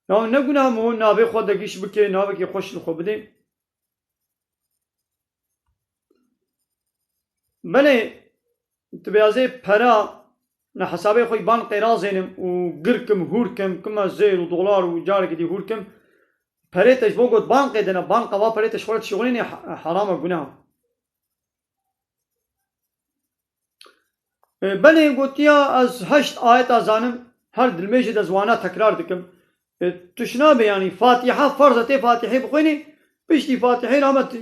Ya ne guna min, navê xwe de giş bike, navekî xweş li xwe bidê. Belê, tu bêazê pera li hesabê xwe bankê razênim û gir kim, hûr kim, kima zêr û dolar û carekî dî hûr kim. Perê te ji bo got bankê de ne, banka va perê te ji xwe re dişixulînê he-, heram e, gunah e. E, belê gotiya ez heşt ayeta zanim, her dilmêjê de ez wana tekrar dikim. E, tişt nabe, yanî Fatiha ferz e, tê Fatihê bixwînî, piştî Fatihê re hema tu,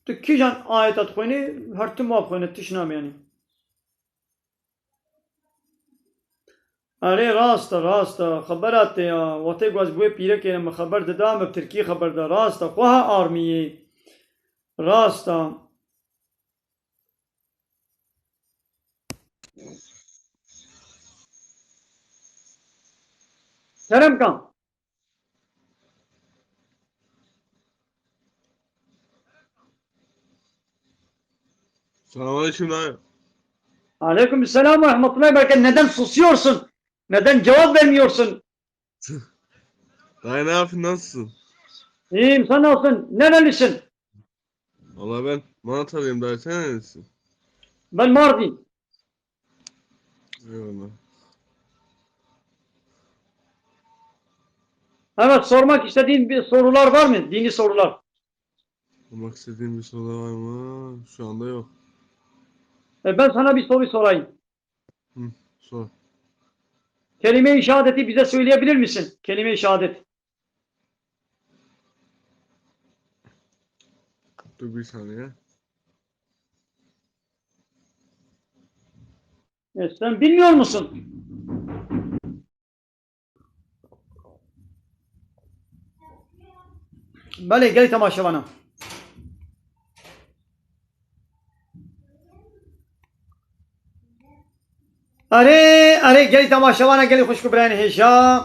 tu kîjan ayeta dixwînî, her tim wa bixwîne, tişt nabe yanî. Erê, rast e, rast e. Xebera te ya. Wextê ku ez bi wê pîrekê re min xeber dida, min bi tirkî xeber da. Rast e. Xweha armiyê. Rast e. Kerem kan. Selamünaleyküm dayı. Aleyküm selam ve rahmetullahi ve berekatuhu. Neden susuyorsun? Neden cevap vermiyorsun? Dayı ne yapıyorsun? Nasılsın? İyiyim, sen nasılsın? Nerelisin? Valla ben Maraşlıyım dayı. Sen nerelisin? Ben Mardin. Eyvallah. Evet, sormak istediğin bir sorular var mı? Dini sorular. Sormak istediğin bir soru var mı? Şu anda yok. E, ben sana bir soru sorayım. Hı, sor. Kelime-i şehadeti bize söyleyebilir misin? Kelime-i şehadet. Dur bir saniye. E, sen bilmiyor musun? Belê, gelî temaşevana. Erê, erê, gelî temaşevana, gelî xwişk û birayên hêja.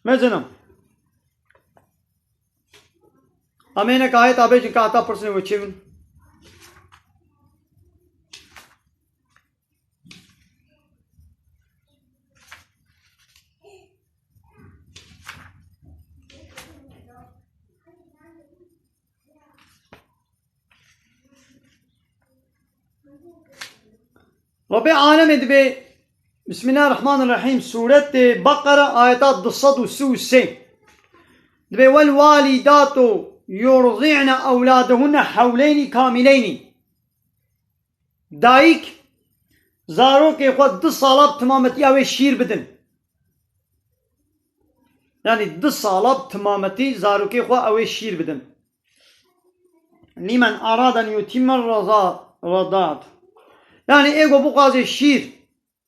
Mezinim. Em ê neka heta bêjin ka heta pirsên wê çi bin. Rabbê alemê dibê, Bismillahirrahmanirrahîm, Sûretê Beqere, ayeta du sed û sî û sê. Dibê, "Wel walîdatu yurdi'ne ewladehunne hewleynî kamîleynî." Dayik zarokê xwe du sala bi timametiya wê şîr bidin. Yanî du sala bi timametî zarokê xwe ew ê şîr bidin. Limen arada en yutimme reza-, redaat. Yanî ê ku bixwaze şîr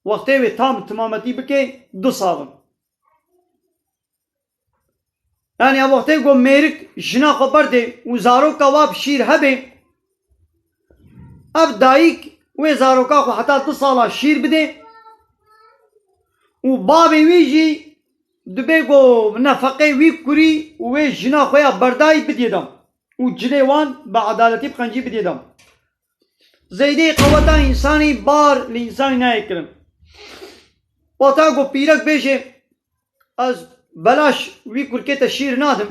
wextê wê tam bi timametî bike, du sal in. Yanî ev wextê ku mêrik jina xwe berdê û zaroka wa bi şîr hebê, ev dayik wê zaroka xwe heta du sala şîr bidê û bavê wî jî dibê ku nefeqê wî kurî û wê jina xwe ya berdayî bidiyê de û cilê wan bi edaletî bi qencî bidiyê de. Zeydê qeweta însanî bar li însanî nayê kirin. Wexta ku pîrek bêje, ez belaş wî kurkê te şîr nadim,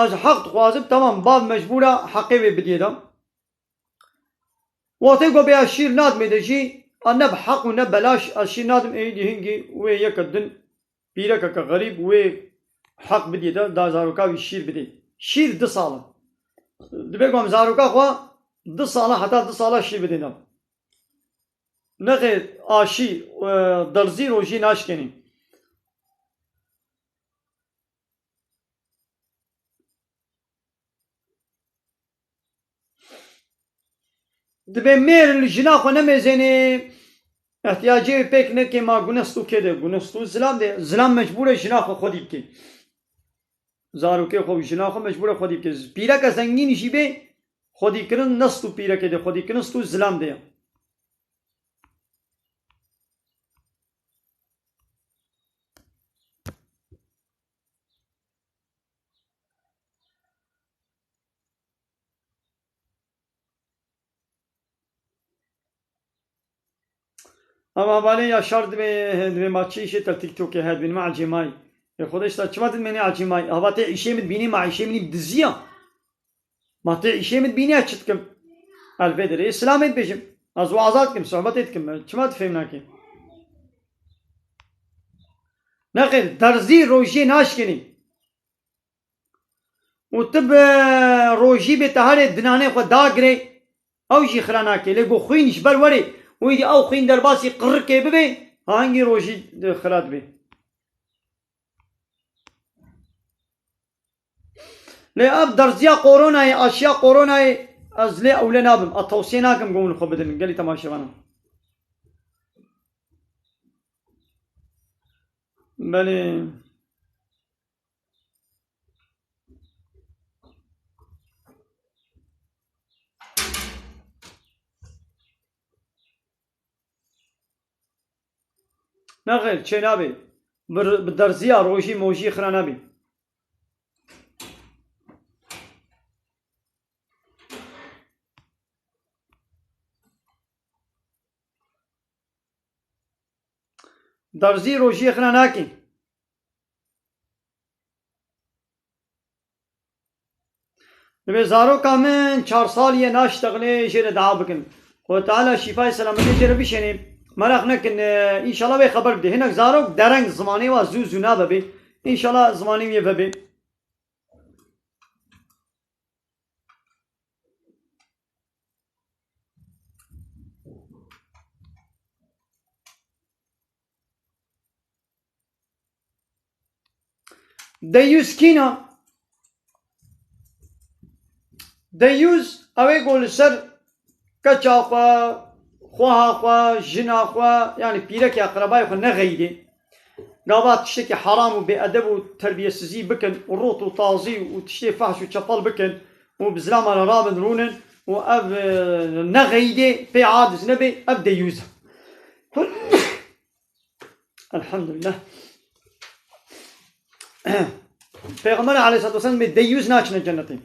ez heq dixwazim, temam, bav mecbûr e heqê wê bidiyê de. Wextê ku bêya şîr nadimê de jî, a ne bi heq û ne belaş ez şîr nadim, êdî hingî wê yeke din pîrekeke xerîb wê heq bidî de, da zaroka wî şîr bidî. Şîr du sal e. Dibê ku em zaroka xwe du sala, heta du sala şîr bidî de. Nexêr, aşî, e, derzî rojî naşkenî. Dibê mêr li jina xwe nemêzênê, ehtiyacê wê pêk nekê, ma gune stû kê de, gune stû zilam de, zilam mecbûr e jina xwe xwedî bike. Zarokê xwe û jina xwe mecbûr e xwedî bike. Pîreke zengîn jî bê, xwedîkirin ne stû pîrekê de, xwedîkirin stû zilam de ye. Ama balê Yaşar dibê, dibê ma çi îşê te TikTokê heye, dibê ma ecêmayî. Ê Xwedê, işte çima dibê ne ecêmayî? Hava tê îşê min dibînî, ma îşê min diziya. Ma tê îşê min dibînî, ez çi dikim? Ez vê derê silamê dibêjim. Ez waza dikim, sohbetê dikim. Çima tu fêm nakî? Nexêr, derzî rojiyê naşkenî. Û tu bi rojî bê te herê dinanê xwe dagirê, ew jî xira nake. Lê ku xwîn ji ber werê û îdî ew xwîn derbasî qirikê bibe, ha hingî rojî xira dibe. Lê ev derziya koronayê, aşiya koronayê, ez lê ewle nabim. Ez tewsiye nakim ku hûn xwe bidin. Gelî temaşevanan. Belê. Nexêr, çê nabê. Bi, bi derziya rojî mojî xira nabê. Derzî rojiyê xira nakî. Dibê zaroka min çar salî ye naştexilê, jê re dua bikin. Xwedê Teala şîfayê selametê jê re bişênê. Meraq nekin, e, înşallah wê xeber bidê. Hinek zarok dereng zimanê wa zû zû nabe bê. Înşallah zimanê wê vebe. Deyûz kîna? Deyûz ew ê ku li ser keça xwe, xweha xwe, jina xwe, yanî pîrekê, eqrebayê xwe nexeyidê. Gava tiştekî heram û bêedeb û terbiyesizî bikin û rot û tazî û tiştê fehş û çepel bikin û bi zilama re rabin rûnin û ev, e, nexeyidê, pê aciz nebe, ev deyûz e. Elhamdülillah. Pêxember aleyhissalatu vesselam bê deyûz naçine cennetê.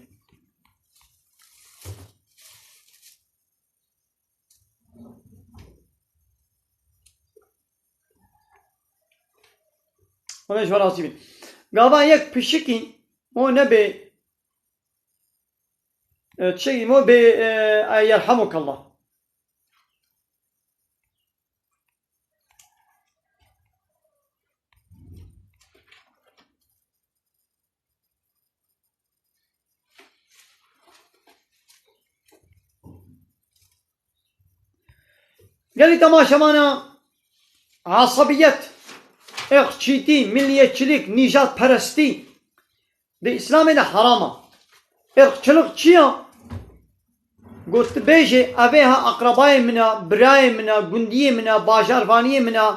Xwedê ji we razî bî. Gava yek pişikî, o nebê, e, çi mo bê, e, e, yerhamukallah. Gelî temaşevana, asabiyet, êrxçîtî, milliyetçilik, nîjadperestî di Îslamê de heram e. Êrxçilik çi ye? Got, tu bêjê, ev ê ha eqrebayê min e, birayê min e, gundiyê min e, bajarvaniyê min e,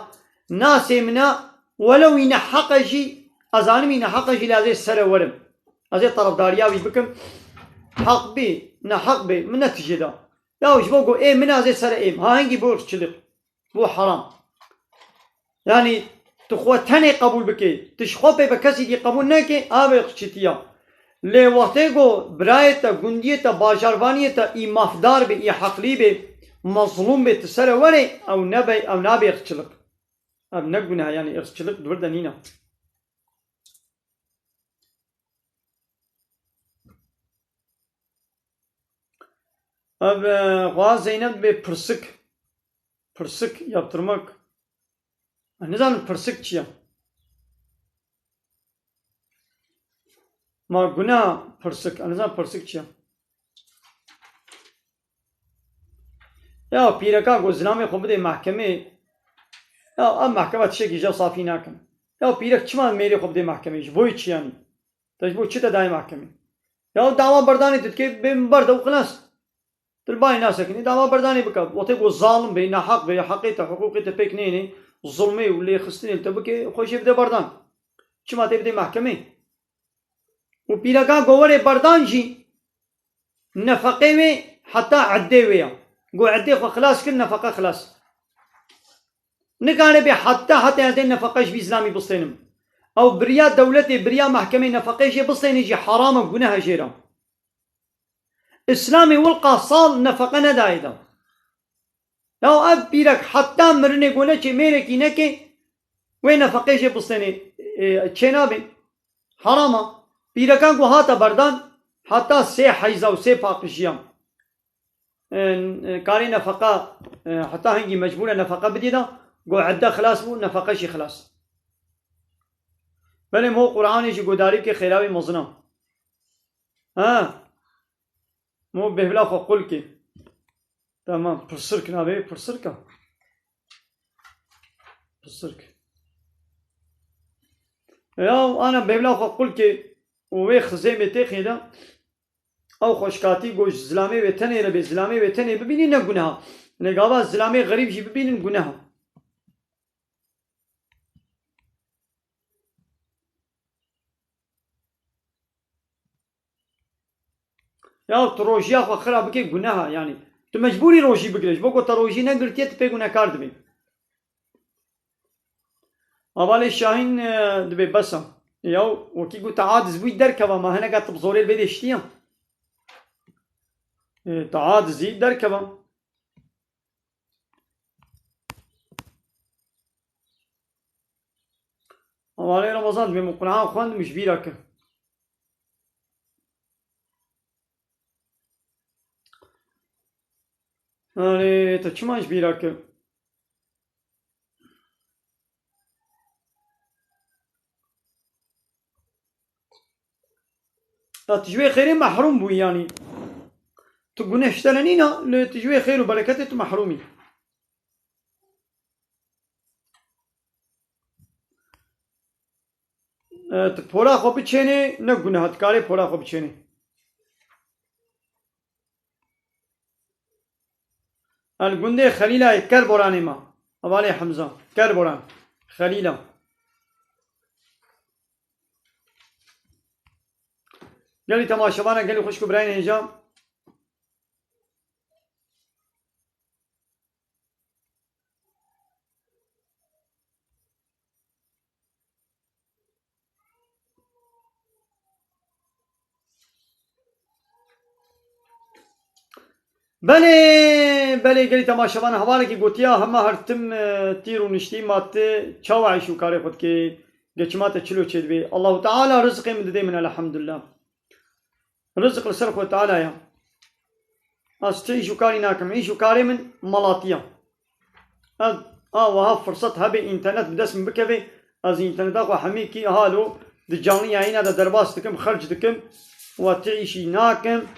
nasê min e, welew wî neheq e jî, ez zanim wî neheq e jî, lê ez ê ser re werim. Ez ê terefdariya wî bikim. Heq bî, neheq bî, min ne tijê de. Ya ji bo ku ê min ez ê ser êm. Ha hingî bû irqçilik. Bû heram. Yanî tu xwe tenê qebûl bikê. Tu ji xwe pê bi kesî dî qebûl nekê, ev ê irqçîtiya. Lê wextê ku birayê te, gundiyê te, bajarvaniyê te î mafdar bê, î heqlî bê, mezlûm bê, tu ser e werê, ew nebe, ew nabe irqçilik. Ev ne guneh, yanî irqçilik di vir de nîne. Ev, e, xwe Zeynep dibê pirsik. Pirsik, yaptırmak. Ez nizanim pirsik çi ye. Ma guna pirsik. Ez nizanim pirsik çi ye. Ya pîreka ku zilamê xwe bidê mehkemê, ya ev mehkema tiştekî ji safî nakin. Ya pîrek çima mêrê xwe bidê mehkemê? Ji bo çi yanî? Te ji bo çi te dayê mehkemê? Ya dawa berdanê tu dikê bê min berde û xilas. Tu li bayê nasekinî, dawa berdanê bike. Wextê ku zalim bê, neheq bê, heqê te, hiqûqê te pêk nênê, zulmê û lêxistinê li te bike, xwe jê bide berdan. Çima tê bidê mehkemê? Û pîrekan ku werê berdan jî, nefeqê wê heta eddê wê ya. Ku eddê xwe xilas kir, nefeqe xilas. Nikare bê heta, heta ez dê nefeqe ji vî zilamî bistênim. Ew biriya dewletê, biriya mehkemê nefeqê jê bistênê jî heram e, guneh e jê re. Îslamê wilqa sal nefeqe nedayê de. Ya ev pîrek heta mirinê ku neçê mêrekî nekê, wê nefeqê jê bistênê, e, çênabê. Heram e. Pîrekan ku hate berdan, heta sê heyza û sê paqijiya. E, e, karê nefeqa, e, heta hingî mecbûr e nefeqa bidî de, ku edde xilas bû, nefeqe jî xilas. Belê mo Qur'anê jî gudarî bike xêra wê mezin e. Ha. Mo bêhvila xwe qul kê. Tamam, pirsirk nabê, pirsirk e. Pirsirk. Ya ana bêhvila xwe qul kê û wê xizêmê têxê de. Ew xweşkatî ku ji zilamê wê tenê re bê, zilamê wê tenê bibînî ne guneha. Lê gava zilamê xerîb jî bibînin guneha. Ya tu rojiya xwe xira bikê guneha, yanî tu mecbûrî rojî bigirê. Ji bo ku te rojî negirtiye, tu pê gunekar dibî. Hevalê Şahîn, e, dibê bes e. Ya wekî ku te aciz bûyî derkeva, ma hineka tu bi zorê li vê dê şitiye. E, te acizî derkeva. Hevalê Remezan dibê min Qur'an xwendim ji bîra kir. Erê, te çima ji bîra kir? Ya tu ji wê xêrê mehrûm bûyî yanî. Tu guneh ji te re nîna, lê tu ji wê xêr û bereketê tu mehrûm î. E, tu pora xwe biçênê, ne guneh e, dikarê pora xwe biçênê. El gundê Xelîlayê Kerboranê ma. Hevalê Hemza. Kerboran. Xelîla. Gelî temaşevana, gelî xwişk û birayên hêja. Belê, belê, gelî temaşevan, hevalekî gotiya, hema her tim, e, tîr û niştî ma ti çawa îş û karê xwe dikê, geçima te çilo çêdibê. Allahu Teala rizqê min didê min, elhamdulillah. Rizq li ser Xwe Teala ya. Ez ti îş û karî nakim. Îş û karê min malatiya. Ez a wiha firset hebe înternet bi dest min bikeve, ez înterneta xwe hemî kî halo di canlı yayîna de derbas dikim, xerc dikim. Wa ti îşî nakim.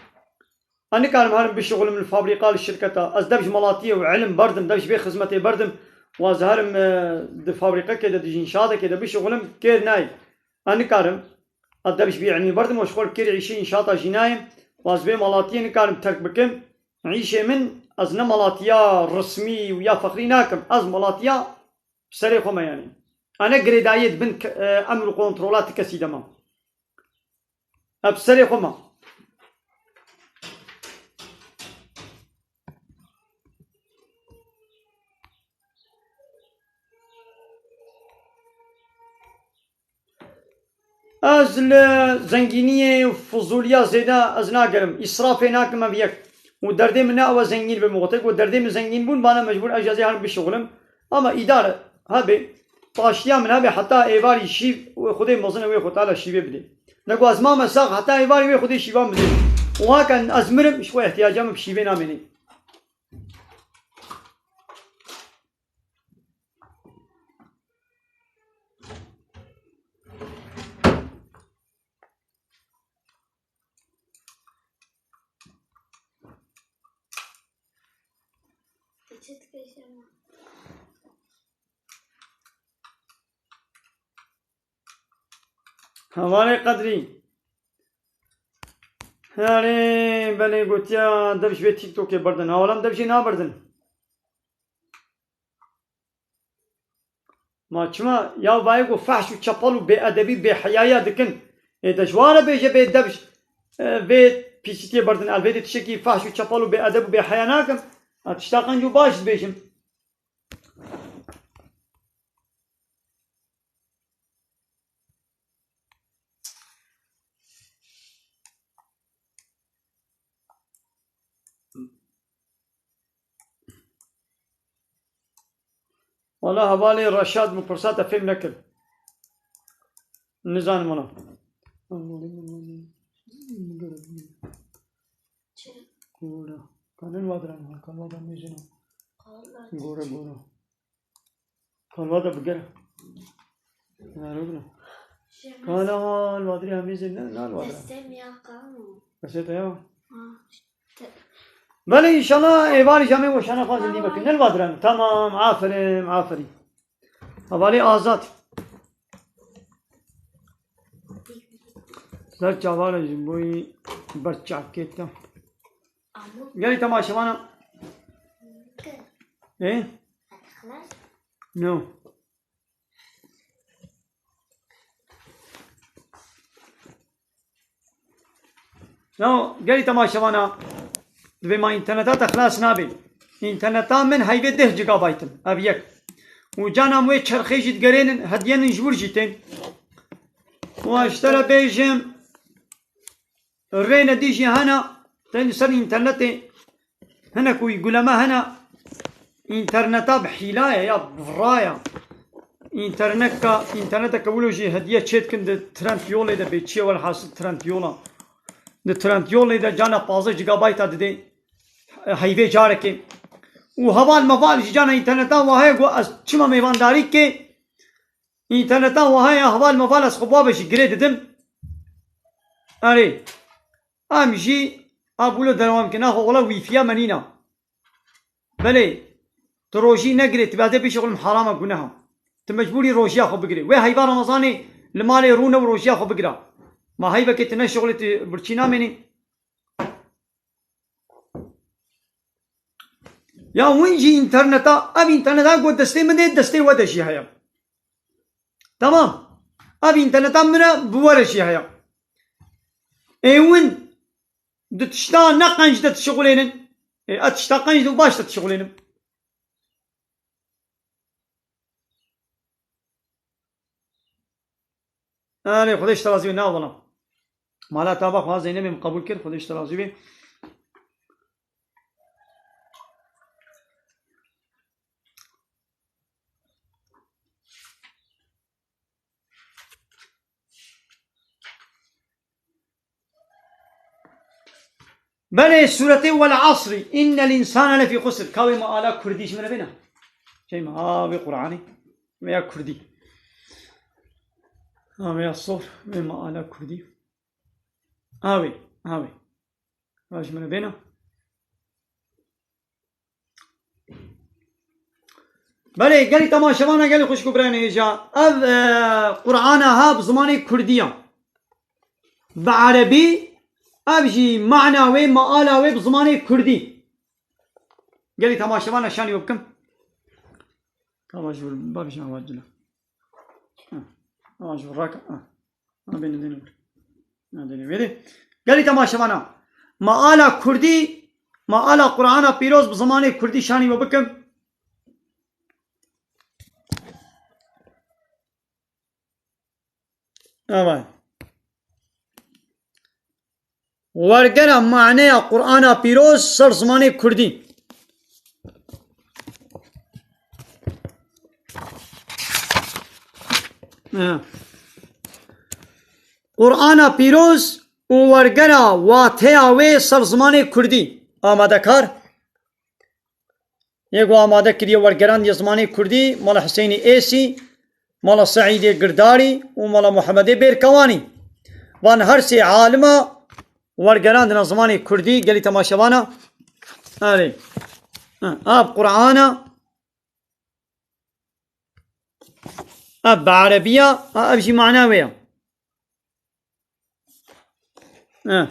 Ez nikarim herim bişixulim li fabrîka, li şirketa. Ez dev ji malatiyê û ilim berdim, dev ji vê xizmetê berdim. Wa ez herim, e, di fabrîqekê de, di înşaateke de bişixulim, kêr nayê. Ez nikarim. Ez dev ji vî ilmî berdim û ji xwe li kêrê îşê înşaata jî nayêm û ez vê malatiyê nikarim terk bikim. Îşê min, ez ne malatiya resmî û ya fexrî nakim. Ez malatiya serê xwe me yanî. Ez ne girêdayiyê di bin ke-, e, emr û kontrola ti kesî de me. Ev serê xwe ma. Ez li zengîniyê û fizûliya zêde ez nagerim. Îsrafê nakim ev yek. Û derdê min ne ew e zengîn bim. Wextê ku derdê min zengîn bûn, bana mecbûr ez jî ez ê herim bişuxilim. Ama îdare hebe, paştiya min hebe heta êvarî şîv û Xwedê mezin e wê xwe Teala şîvê bidê. Ne ku ez mame sax heta êvarî wê Xwedê şîvan bidê. Û haka ez mirim, ji xwe ihtiyaca min bi şîvê namênê. Hevalê Qedrî. Herê, belê gotiya dev ji vê TikTokê berdin. Hewalan dev jê naberdin. Ma çima ya bayê ku fehş û çepal û bêedebî bêheyaya dikin? Ê de ji wan re bêje bê dev ji, e, vê pîsîtiyê berdin. Ez vê de tiştekî fehş û çepal û bêedeb û bêheya nakim. Ez tişta qenc û baş dibêjim. Wala hevalê Reşad min pirsa te fêm nekir. Nizanim wala. Çi? Gora. Kanin vadran, kalvada mejina. Gora, gora. Kalvada bigere. Yarı bile. Kana hal vadri amizin ne, nal vadran. Destem ya kamu. Destem ya. Ha. Belê, înşallah êvarî camê weşana xwe zindî bikin. Nil vadiran. Tamam, aferin, aferin. Hevalê Azad. Zer çavara ji boyî ber çavkê te. Gelî temaşevana. Ê? No. Ya gelî temaşevana, divê ma înterneta te xilas nabe. Înterneta min heyvê deh gigabayt in, ev yek. Û cana min wê çerxê jî digerênin, hediyenin ji wir jî tên. Û ez ji te re bêjim, rêne dî jî hene, tên li ser înternetê Hinek wî guleme hene, înterneta bi hîla ye ya bi vira ye. Înterneka, înterneteke wilo jî hediye çê dikin di Trend Yolê de bê çi ye, welhasil Trend Yola. Di Trend Yolê de cana pazdeh gigabayta didê, e, heyvê carekê. Û heval meval ji cana înterneta wa heye ku ez çima mêvandarî kê, înterneta wa heye heval meval ez xwe bi wa ve jî girê didim. Erê. Em jî a bûlo dewam kin. Axo wela wîfiya me nîna. Belê, tu rojî negirê, tu bihedê bişixulim herama guneha. Tu mecbûrî rojiya xwe bigirê. Wê heyva Remezanê li malê rûne û rojiya xwe bigira. Ma heyvekê tu neşixulê tu birçî namênî. Ya win jî înterneta, ev înterneta ku destê min de, destê we de jî heye. Tamam. Ev înterneta min e, bi we re jî heye. Ê win di tişta ne qenc de dişixulênin. Ê ez tişta qenc de û baş de dişixulênim. Erê, Xwedê ji te razî be, ne wela. Mala te ava xwe Zeynebê min qebûl kir, Xwedê ji te razî be. Belê, sûretê Wel Asrî, innel însane lefî xusr. Ka wê me ala kurdî ji min re bêne. Şey me, a, wê Qur'anê. Wê ya kurdî. A, wê ya sor. Wê me ala kurdî. A, wê. A, wê. A, ji min re bêne. Belê, gelî temaşevana, gelî xwişk û birayên hêja. Ev, e, Qur'ana ha bi zimanê kurdî ya. Bi erebî, ev jî mana wê, meala wê bi zimanê kurdî. Gelî temaşevana şanî we bikim. Tamam, ji vir, bavêjin, ava cila. Ha, ava ji vir raka, ha. Ha, bêne, bêne vir. Gelî temaşevana. Ma ala Kurdî, ma ala Qur'ana pîroz bi zimanê Kurdî şanî we bikim. Evet. Wergera maneya Qur'ana pîroz ser zimanê Kurdî. Evet. Qur'ana pîroz û wergera wateya wê ser zimanê Kurdî. Amadekar. Yê ku amade kiriye wergerandiye zimanê Kurdî, Mala Husênî Êsî, Mala Seîdê Girdarî û Mala Muhemedê Bêrkewanî. Van her sê alima wergerandina zimanê Kurdî, gelî temaşevana. Erê. Ha, ev Qur'ana, ev bi erebiya, ha, ev jî mana wê ya. Eh.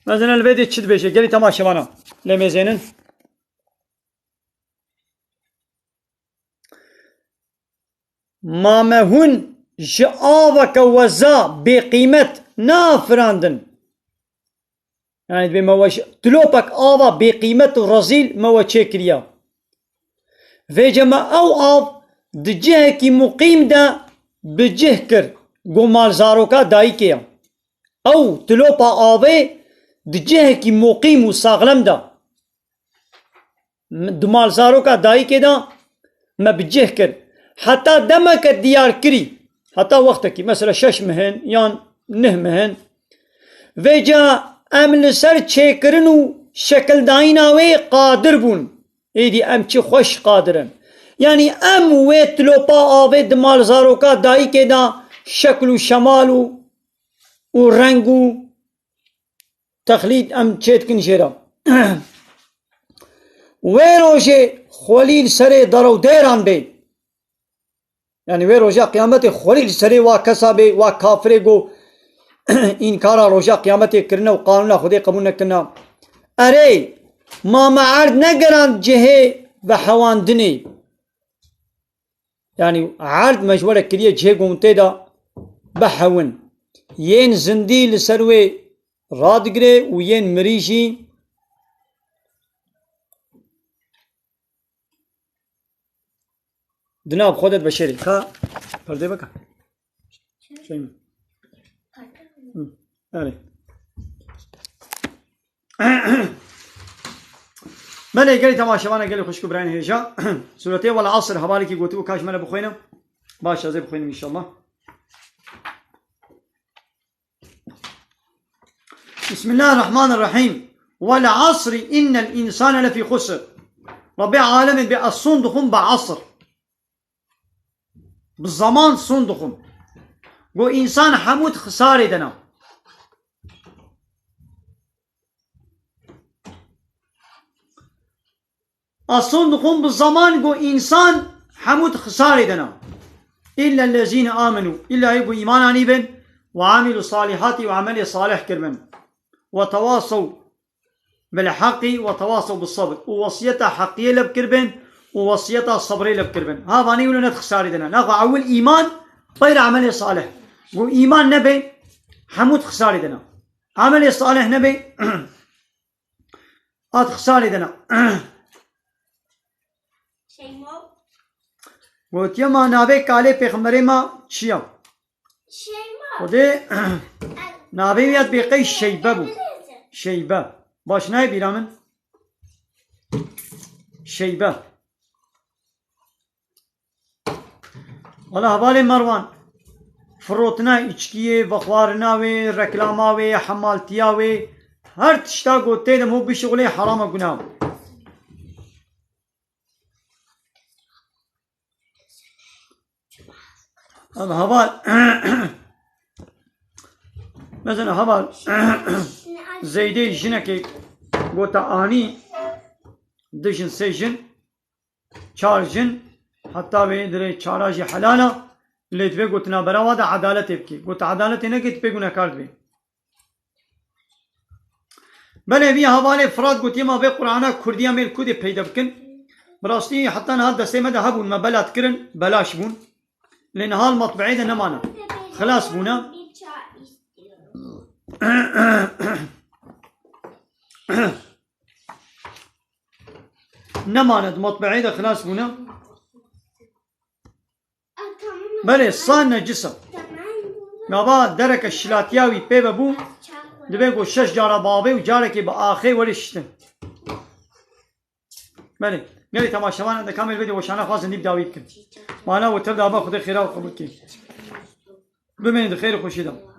Mezin el vê dê çi dibêje? Gelî temaşevana lê mêzênin. Ma me hûn ji aveke weza bêqîmet nafirandin. Yani dibê me we ji tilopek ava bêqîmet û rezîl me we çêkiriya. Vêce me ew av di cihekî muqîm de bi cih kir, ku malzaroka dayikê ye. Ew tilopa avê di cihekî muqîm û saxlem de, di malzaroka dayikê de me bi cih kir. Heta demeke diyarkirî, heta wextekî, mesela şeş mihin yan neh mihin, vêca em li ser çêkirin û şekildayîna wê qadir bûn. Êdî em çi xweş qadir in. Yanî em wê tilopa avê di malzaroka dayikê de şekil û şemal û, û reng û texlît em çêdikin jê re. Wê rojê xwelî li serê derewdêran bê. Yani wê roja qiyametê xwelî li serê wa kesa bê, wa kafirê ku înkara roja qiyametê kirine û qanûna Xwedê qebûl nekirine. Erê, ma me erd negerand cihê vehewandinê. Yani erd me ji we re kiriye cihê ku hûn tê de bihewin. Yên zindî li ser wê radigire û yên mirî jî di nav xwe de dibeşêrî. Ka perdê bike. Şey mi? Hı, erê. Belê, gelî temaşevana, gelî xwişk û birayên hêja. Sûretê Wel Asr hevalekî gotibû, ka ji me re bixwîne. Baş, ez ê bixwînim înşallah. Bismillahirrahmanirrahim. Wel asri innel însane lefî xusr. Rebbê alemên bê ez sond dixwim bi esr. Bi zeman sond dixwim. Go însan hemû di xisarê de ne. Ason dixwin bi zeman ku însan hemû di xisarê de ne. Îlla lezîne amenû, îlla yê ku îman anîbin, we amîlû salîhatî û emelê salih kiribin. We tewasew bil heqî we tewasew bis sebr. Û wesiyeta heqiyê leb kiribin û wesiyeta sebrê leb kiribin. Ha vanî wilo ne di xisarê de ne. Naxwe ewil îman, peyre emelê salih. Ku îman nebe, hemû di xisarê de ne. Emelê salih nebe, At xisarê de ne. Şeyma. Gotiye ma navê kalê pêxemberê ma çi ya? Şeyma. Xwedê navê wî ya dibê qey Şeybe bû. Şeybe. Baş nayê bîra min. Şeybe. Wala hevalê Merwan, firotina îçkiyê, vexwarina wê, reklama wê, hemaltiya wê, her tişta ku tê de hû bişixulê herama guna. Ev heval, mesela heval, Zeydê jinekê gota anî, du jin, sê jin, çar jin, heta wê dirê çara jî helal a, lê divê gotina berawa de edaletê bikê. Gota edaletê nekê, tu pê gunekar dibê. Belê, vî hevalê Firat gotiye ma vê Qur'ana Kurdî em ê li ku dê peyde bikin. Bi rastî heta niha destê me de hebûn, me bela dikirin, belaş bûn. Lê niha li matbeeyê de nemane. Xilas bûne. Nemane di matbeeyê de xilas bûne. Belê, san necis e. Gava dereke şilatiya wî pê ve bû, divê ku şeş cara bavê û carekê bi axê were şiştin. Belê, gelê temaşevan, em de kamêr bê de weşana xwazin nîv dawî bikin. Mana we tev de ava Xwedê xêra we qebûl kê. Bimînin di xêr û xweşî de.